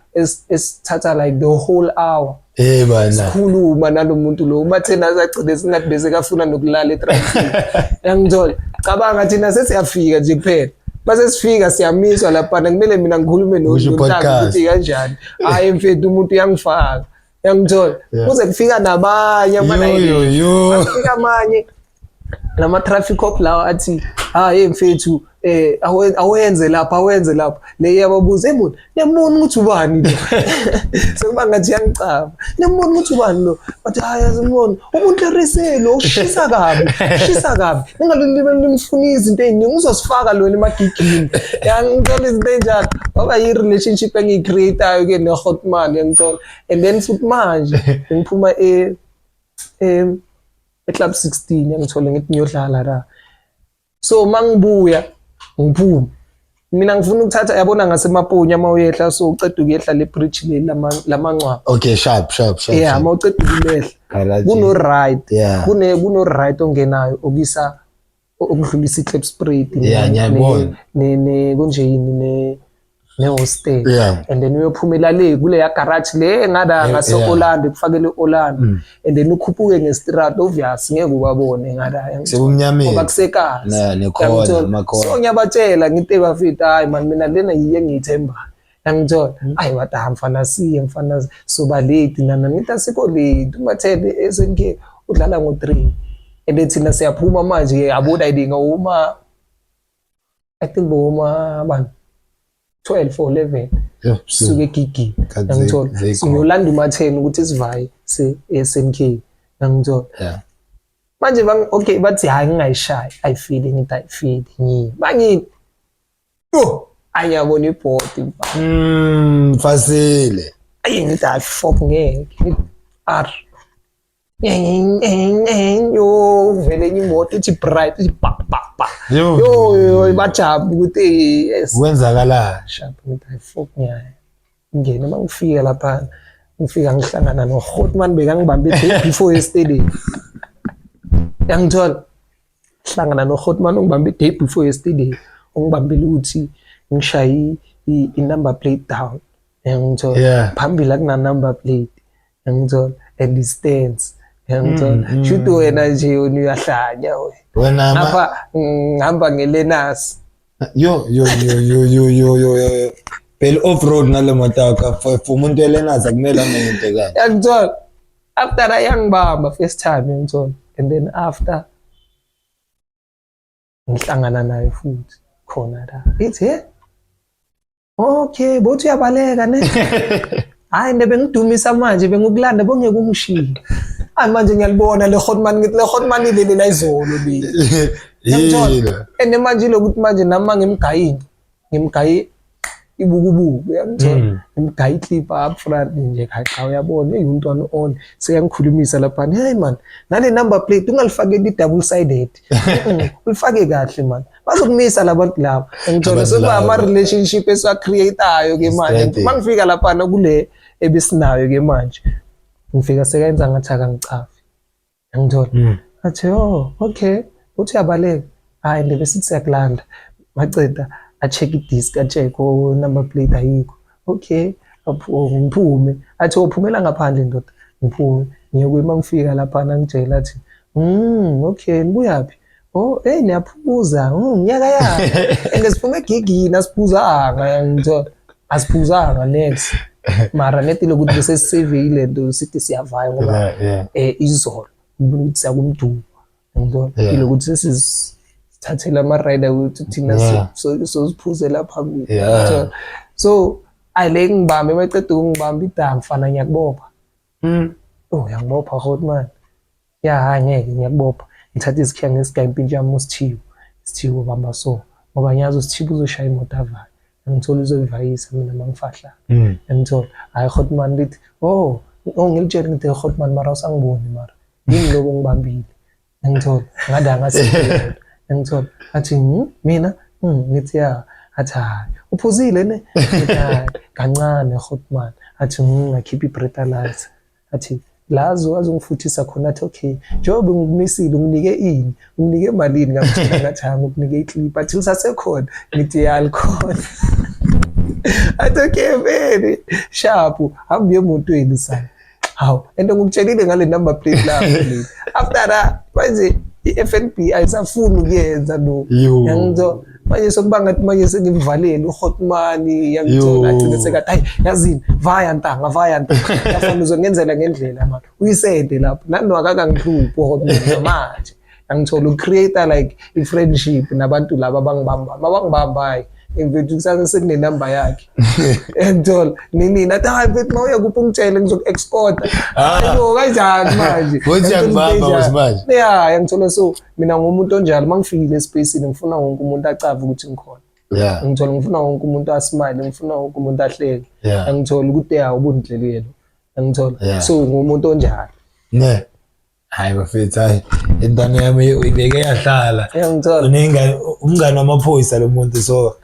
esithatha like the whole hour Eh bana. Sikhuluma nalomuntu lo uma thina sagcine singathi bese kafuna nokulala etransini. Yangithola. Cabanga thina sesiyafika nje kuphela. Base sifika siyamiswa lapha kumele mina ngikhulume noNtanga ukuthi kanjani. Hayi mfethu umuntu uyangifaka. Yangithola. Kuze kufika nabanye ama Kufika amanye lama traffic cop lawa athi hayi mfethu eh awenze lapha awenze lapha le yababuza hey bona niyambona ukuthi ubani lo sekuba ngathi yangicaba niyambona ukuthi ubani lo bathi hayi azimbona umuntu eriselo ushisa kabi ushisa kabi ningalolibe nimfuna izinto eziningi uzosifaka lona emagigini yangithola izinto enjalo ngoba yi relationship engiyicreatayo ke ne Hotman yangithola and then futhi manje ngiphuma e eClub 16 yangithola ngithi ngiyodlala la so mangibuya ngiphuma mina ngifuna ukuthatha yabona ngasemaponya uma uyehla so uceda ukuyehla le bridge le lamangcwaba. Okay sharp sharp sharp. Yeah uma uceda ukulehla kuno right kune kuno right ongenayo okisa okudlulisa iKlipspruit Yeah ngiyabona ne ne kunje yini ne ne-hostel yeah. And then uyophumela le kuleya garage le ngada ngase Orlando kufakele Orlando and then ukhuphuke ngestrad obvious ngeke ubabone ngada sebumnyameni ngoba kusekazi so ngiyabatshela ngithi bafita hayi man mina lena yiye ngiyithemba yangithola ayi wathi ha mfana siye mfana soba late nana ngithi asikho late umathele SNK udlala ngo-3 and thina siyaphuma manje yabona idinga uma I think boma bani 12 or 11 suke egigini ngangithola siyolanda uma-10 ukuthi sivaye se-SNK ngangithola manje bang okay bathi hayi ngingayishayi ayifili ngithi ayifili ngiye bangithi oh ayabona ibhodi fasile ayi ngithi hayi fok ngeke r yo vele enye imoto ithi bright ithi ba ba ba yo yo bajabula ukuthi yes kwenzakalani sharp ngithi hayi fok ngiyaya ngene uma ngifika lapha Ngifika ngihlangana noHotman, bekangibambe day before yesterday, yangithola. Hlangana noHotman, ungibambe day before yesterday, ungibambile ukuthi ngishaye i-number plate down, yangithola. Phambili akuna number plate, yangithola, and it stands, yangithola. Shuthi wena nje wena uyahlanya wena. Wena Ngapha ngihamba ngelenasi. Yo yo yo yo yo yo yo yo, phela off road ngale moto yakho, for umuntu elenazi akumele ame into kanje. Yangithola. After that yangibamba first time, yangithola, and then after ngihlangana naye futhi khona la, ithi, "He, okay, bothi uyabaleka ne? Hayi ne, bengidumisa manje, bengukulanda, bongeke ungishiye. Hayi, manje ngiyalibona le hotman." Ngithi le hotman ilele la izolo le. Yangithola. Yini? And manje ilokuthi manje nami mangimgayini, ngimgaye ibukubuku, uyangithola. Ngimgaye iclip up front nje, cha cha, uyabona, hey, umntwana on seyangikhulumisa lapha. "Hey man, nale number plate ungalifakeli i-double sided. Ulifake kahle man, bazokumisa labantu laba." Ngithola. Abantu Sekuba laba. ama-relationship esiwa-create-ayo ke manje. Strength. Mangifika laphana kule ebesinayo ke manje, ngifika sekayenza ngathi akangicafi, yangithola. Athi, "Oh, okay, uthi uyabaleka. Hayi nje, besithi siyakulanda." Maceda a-check i-disc, a-check, oh, number plate ayikho. Okay, oh, ngiphume. Athi, "Uphumela ngaphandle, ndoda." Ngiphume ngiyokuyima, ngifika laphana ngitshela, athi, okay, nibuyaphi? Oh, hey, niyaphuza. Nyaka ya." And siphume egigini, asiphuzanga, ngithola. Asiphuzanga next. Mara neti lokuthi bese sisave lento, sithi siyavaya ngoba izolo ngibona ukuthi siyakumdumo, ngithola. Ilokuthi sesizithathela ama-rider ukuthi thina sosiphuzela phambili. Ngithola. So ayile ngibambe, maceda ukungibamba ida, "Mfana, ngiyakubopha." Oh, uyangibopha hotman? Ya, hayi ngeke, ngiyakubopha. Ngithatha isikhiya ngesigaya impintshi yami, usithiwe, "Sithiwe, bamba so," ngoba ngiyazi usithiwe uzoshaya imoto avayo, ngithola, uzoyivayisa mina mangifahla. Ngithola. Hayi hotman, lithi, oh oh, ngilitshela, ngithi, "Hotman, mara usangiboni, mara yini lokho ngibambile?" Ngithola ngada ngathi, ngithola, athi, mina?" Ngithi, "Ya." Athi, "Hayi, uphuzile ne?" Ngithi, "Hayi, kancane hotman." Athi, ngakhipha i-breathalyzer, athi la azongifuthisa khona. Athi, "Okay, njengoba ngikumisile, unginike ini? Unginike malini?" Ngamtshela, ngathi, "Hayi, ngikunika iclip." Athi, "Usasekhona?" Ngithi, "Ya, likhona." Athi, "Okay, vele sharp, hamba uye emotweni sana." Hawu, and ngikutshelile ngale number plate lapho le. After that manje i-FNB ayisafuni ukuyenza lo. Yo. Yangithola. Manje sokuba ngathi manje sengimvalele uHotman, yangithola. Yo. Agcine sekathi, "Hayi, yazini, vaya ntanga, vaya ntanga, yafana uzongenzela ngendlela manje, uyisende lapho." Nano akakangihluphi uHotman manje, yangithola, ucreate like i-friendship nabantu laba abangibamba, mabangibamba, hayi mfethu, kusasa sekunenamba yakhe, yangithola, nini, nathi, "Hayi mfethu, mawuya kuphi ungitshele, ngizoku-escorta." Ah. Hayibo, kanjani manje? Futhi uyakubamba manje. Ya, yangithola. So mina ngumuntu onjalo, uma ngifikile espacini ngifuna wonke umuntu acave ukuthi ngikhona. Ngithola, ngifuna wonke umuntu asmile, ngifuna wonke umuntu ahleke. Angithola ukuthi ya, ubundlelelo, angithola. So ngumuntu onjalo. Ne. Hayi bafethu, hayi, intwana yami ibeke yahlala. Uyangithola. Unengane, umngane wamaphoyisa lo muntu, so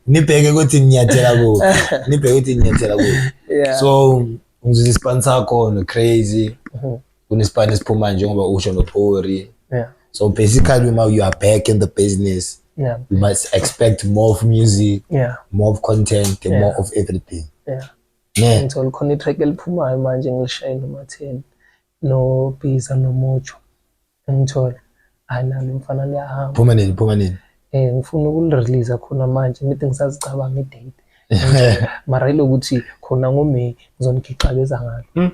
nibheke ukuthi ninyathela kuphi. Nibheke ukuthi ninyathela kuphi. So ngizwe isipani sakho no crazy. Kunesipani esiphuma njengoba usho noPori. So basically now you are back in the business. We must expect more of music, more of content, and more of everything. Ne. Ngithola khona itrack eliphumayo manje, ngilishaye noma-10 noBhiza noMojo, ngithola. Hayi, nalo mfana liyahamba. Phuma nini? Phuma nini? Ngifuna ukulirelease khona manje, ngithi ngisazicabanga idate, mara ilokuthi khona ngoMay ngizonigixabeza ngalo.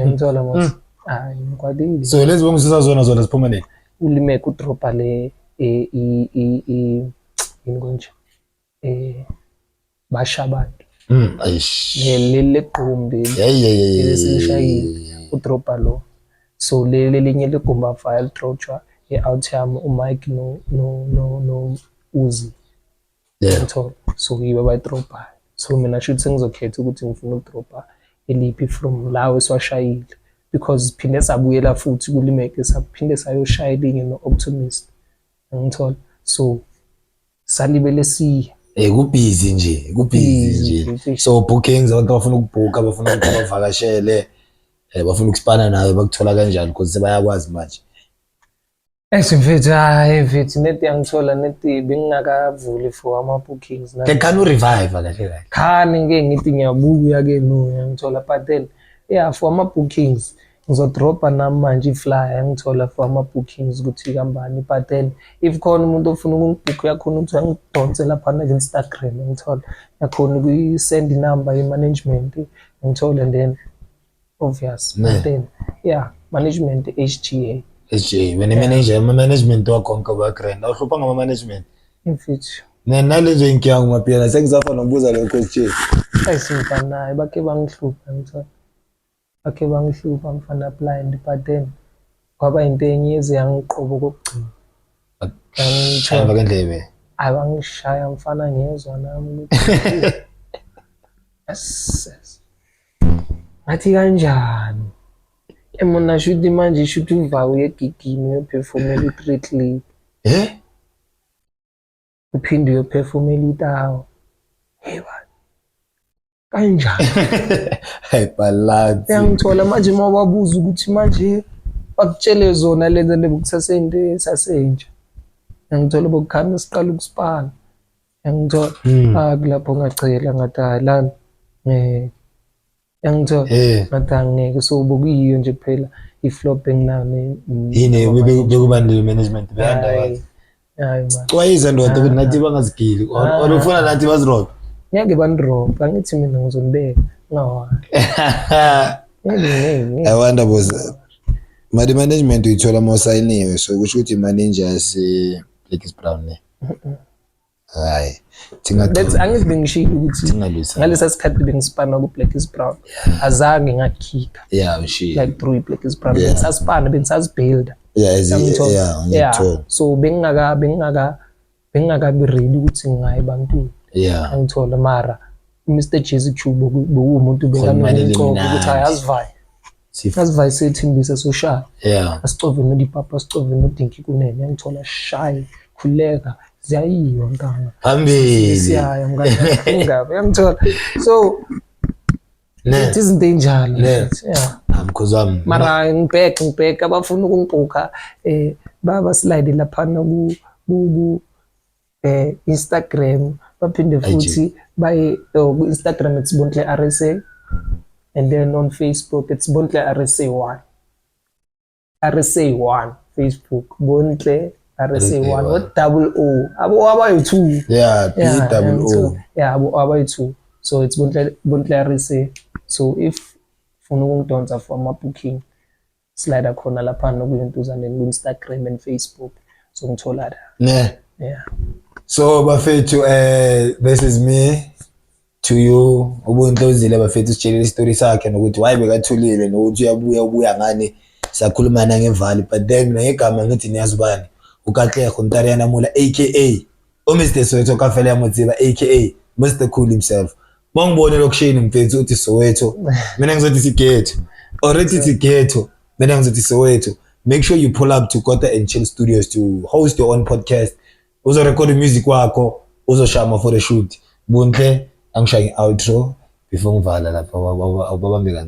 Ngithola mos, hayi, ngikwatile. So lezi bongisusa zona zona ziphuma nini? Ulimeke udropa le yini konje, basha abantu. Aish. Leli legqumbi. Yeah yeah yeah. Lesilishayile udropa lo, so leli linye legumba file dropjwa e-out yami, uMike no Uzi. Ngithola, so yibo abayidropayo. So mina shuthi sengizokhetha ukuthi ngifuna ukudropa eliphi from lawo esiwashayile, because phinde sabuyela futhi kulimeke, saphinde sayoshaya elinye no-Optimist, ngithola. So salibele siya. Kubhizi nje, kubhizi nje. Busy. So bookings, abantu abafuna ukubhuka, bafuna ukuthi bavakashele, bafuna ukusipana nawe, bakuthola kanjani? Because sebayakwazi manje. Eish mfethu, hayi mfethu, net yangithola net bengingakavuli for ama-bookings. Ke khani urevive kahle kahle. Khani ngeke ngithi ngiyabuya ke, no, yangithola. But then yeah, for ama-bookings ngizodropa nami manje i-flyer, yangithola, for ama-bookings ukuthi kambani. But then if khona umuntu ofuna ukungibhukha, uyakhona ukuthi angidonse laphana ku-Instagram, ngithola, yakhona ukuyi-send inumber ye-management, ngithola, and then obvious. But then yeah, management HGA. SJ, wena manager, ama-management wakho onke ba-grand. Awuhlupha ngama-management? Mfethu. Nalezo inkinga ngumapiyana, sengisafa nokubuza leyo question. Ayisimfana, bakhe bangihlupha, ngithola, bakhe bangihlupha mfana, blind. But then kwaba into enye eze yangiqoba okokugcina. Shaya kendlebe. Abangishaya mfana, ngezwa nami ukuthi yes. Ngathi kanjani emona shuthi manje shuthi uva uye egigini uyophefumela i-three clip. Eh? Uphinde uyophefumela itawo. Hey bani, kanjani? Hey balance. Uyangithola manje, uma wabuza ukuthi manje bakutshele zona lezi nto, bokusasento esasentsha, uyangithola, bokukhanya siqala ukusipana, uyangithola. Ah, kulapho ngacela, ngathi hayi lana ngeke, uyangithola. Ngathi angeke. So bokuyiyo nje kuphela i-flop enginayo Yini bekubani leyo management beyanda? Hayi, hayi man. Xwayisa ndoda ukuthi nathi bangazigili or ufuna nathi bazirobhe. Ngeke banirobhe, angithi mina ngizonibeka ngawani. Ngeke, ngeke, ngeke. I wonder boss. Mali management uyithola uma usayiniwe, so kusho ukuthi manager yase Black is Brown ne. Hayi. Thinga That's angithi bengishilo ukuthi Thingalwisa. Ngalesa sikhathi bengisipana ku-Black is Brown, azange ngakhipha Yeah, ushiye. like through i-Black is Brown. Bengisasipana, bengisazibhilda. Yeah, as Uyangithola? Yeah, Yeah. ngiyakuthola. So bengingakabi ready ukuthi ngingaye ebantwini. Angithola, mara Mr Jazzy Q bekuwumuntu Khona imali bekanokungcoba ukuthi elimnandi. hayi, asivaye, asivaye, sethembise soshaya. Asicove nodipapa, sicove nodinki kunene, yangithola, shaye, khuleka, ziyayiwa ntanga. Phambili. Siyaya mngani, ingaba, yangithola, so Ne. ithi izinto ey'njalo. Ne. Yeah. Mkhozi wami. Mara ngibheke abafuna ukungibhukha, baba slide laphana ku Instagram, baphinde futhi baye, oh, ku Instagram it's Bontle RSA, and then on Facebook it's Bontle RSA 1, RSA 1 Facebook, Bontle RSA 1 with double O, abo abayi 2. Yeah, B double O. So, yeah, abo abayi 2, so it's Bontle RSA. So if ufuna ukungidonsa for ama booking, slide khona lapha nokuyintuzaneni ku-Instagram and Facebook, so ngithola la. Ne. Yeah. So bafethu, this is me to you. Ubuntu uzile bafethu, sitshelile isitori sakhe nokuthi why bekathulile nokuthi uyabuya, ubuya ngani. Sakhuluma nangevali, but then mina ngegama ngithi niyazi ubani, uKatlego Ntariana Mula, aka uMr Soweto Kafele ya Motsiba, aka Mr Cool himself. Mangibone lokushini mfethu, uthi Soweto, mina ngizothi sighetto. Already sighetto, mina ngizothi Soweto. Make sure you pull up to Kota and Chill Studios to host your own podcast, uzorecord music wakho, uzoshama for a shoot. Buntle, angishaye i-outro before ngivala lapha, babambe kancane.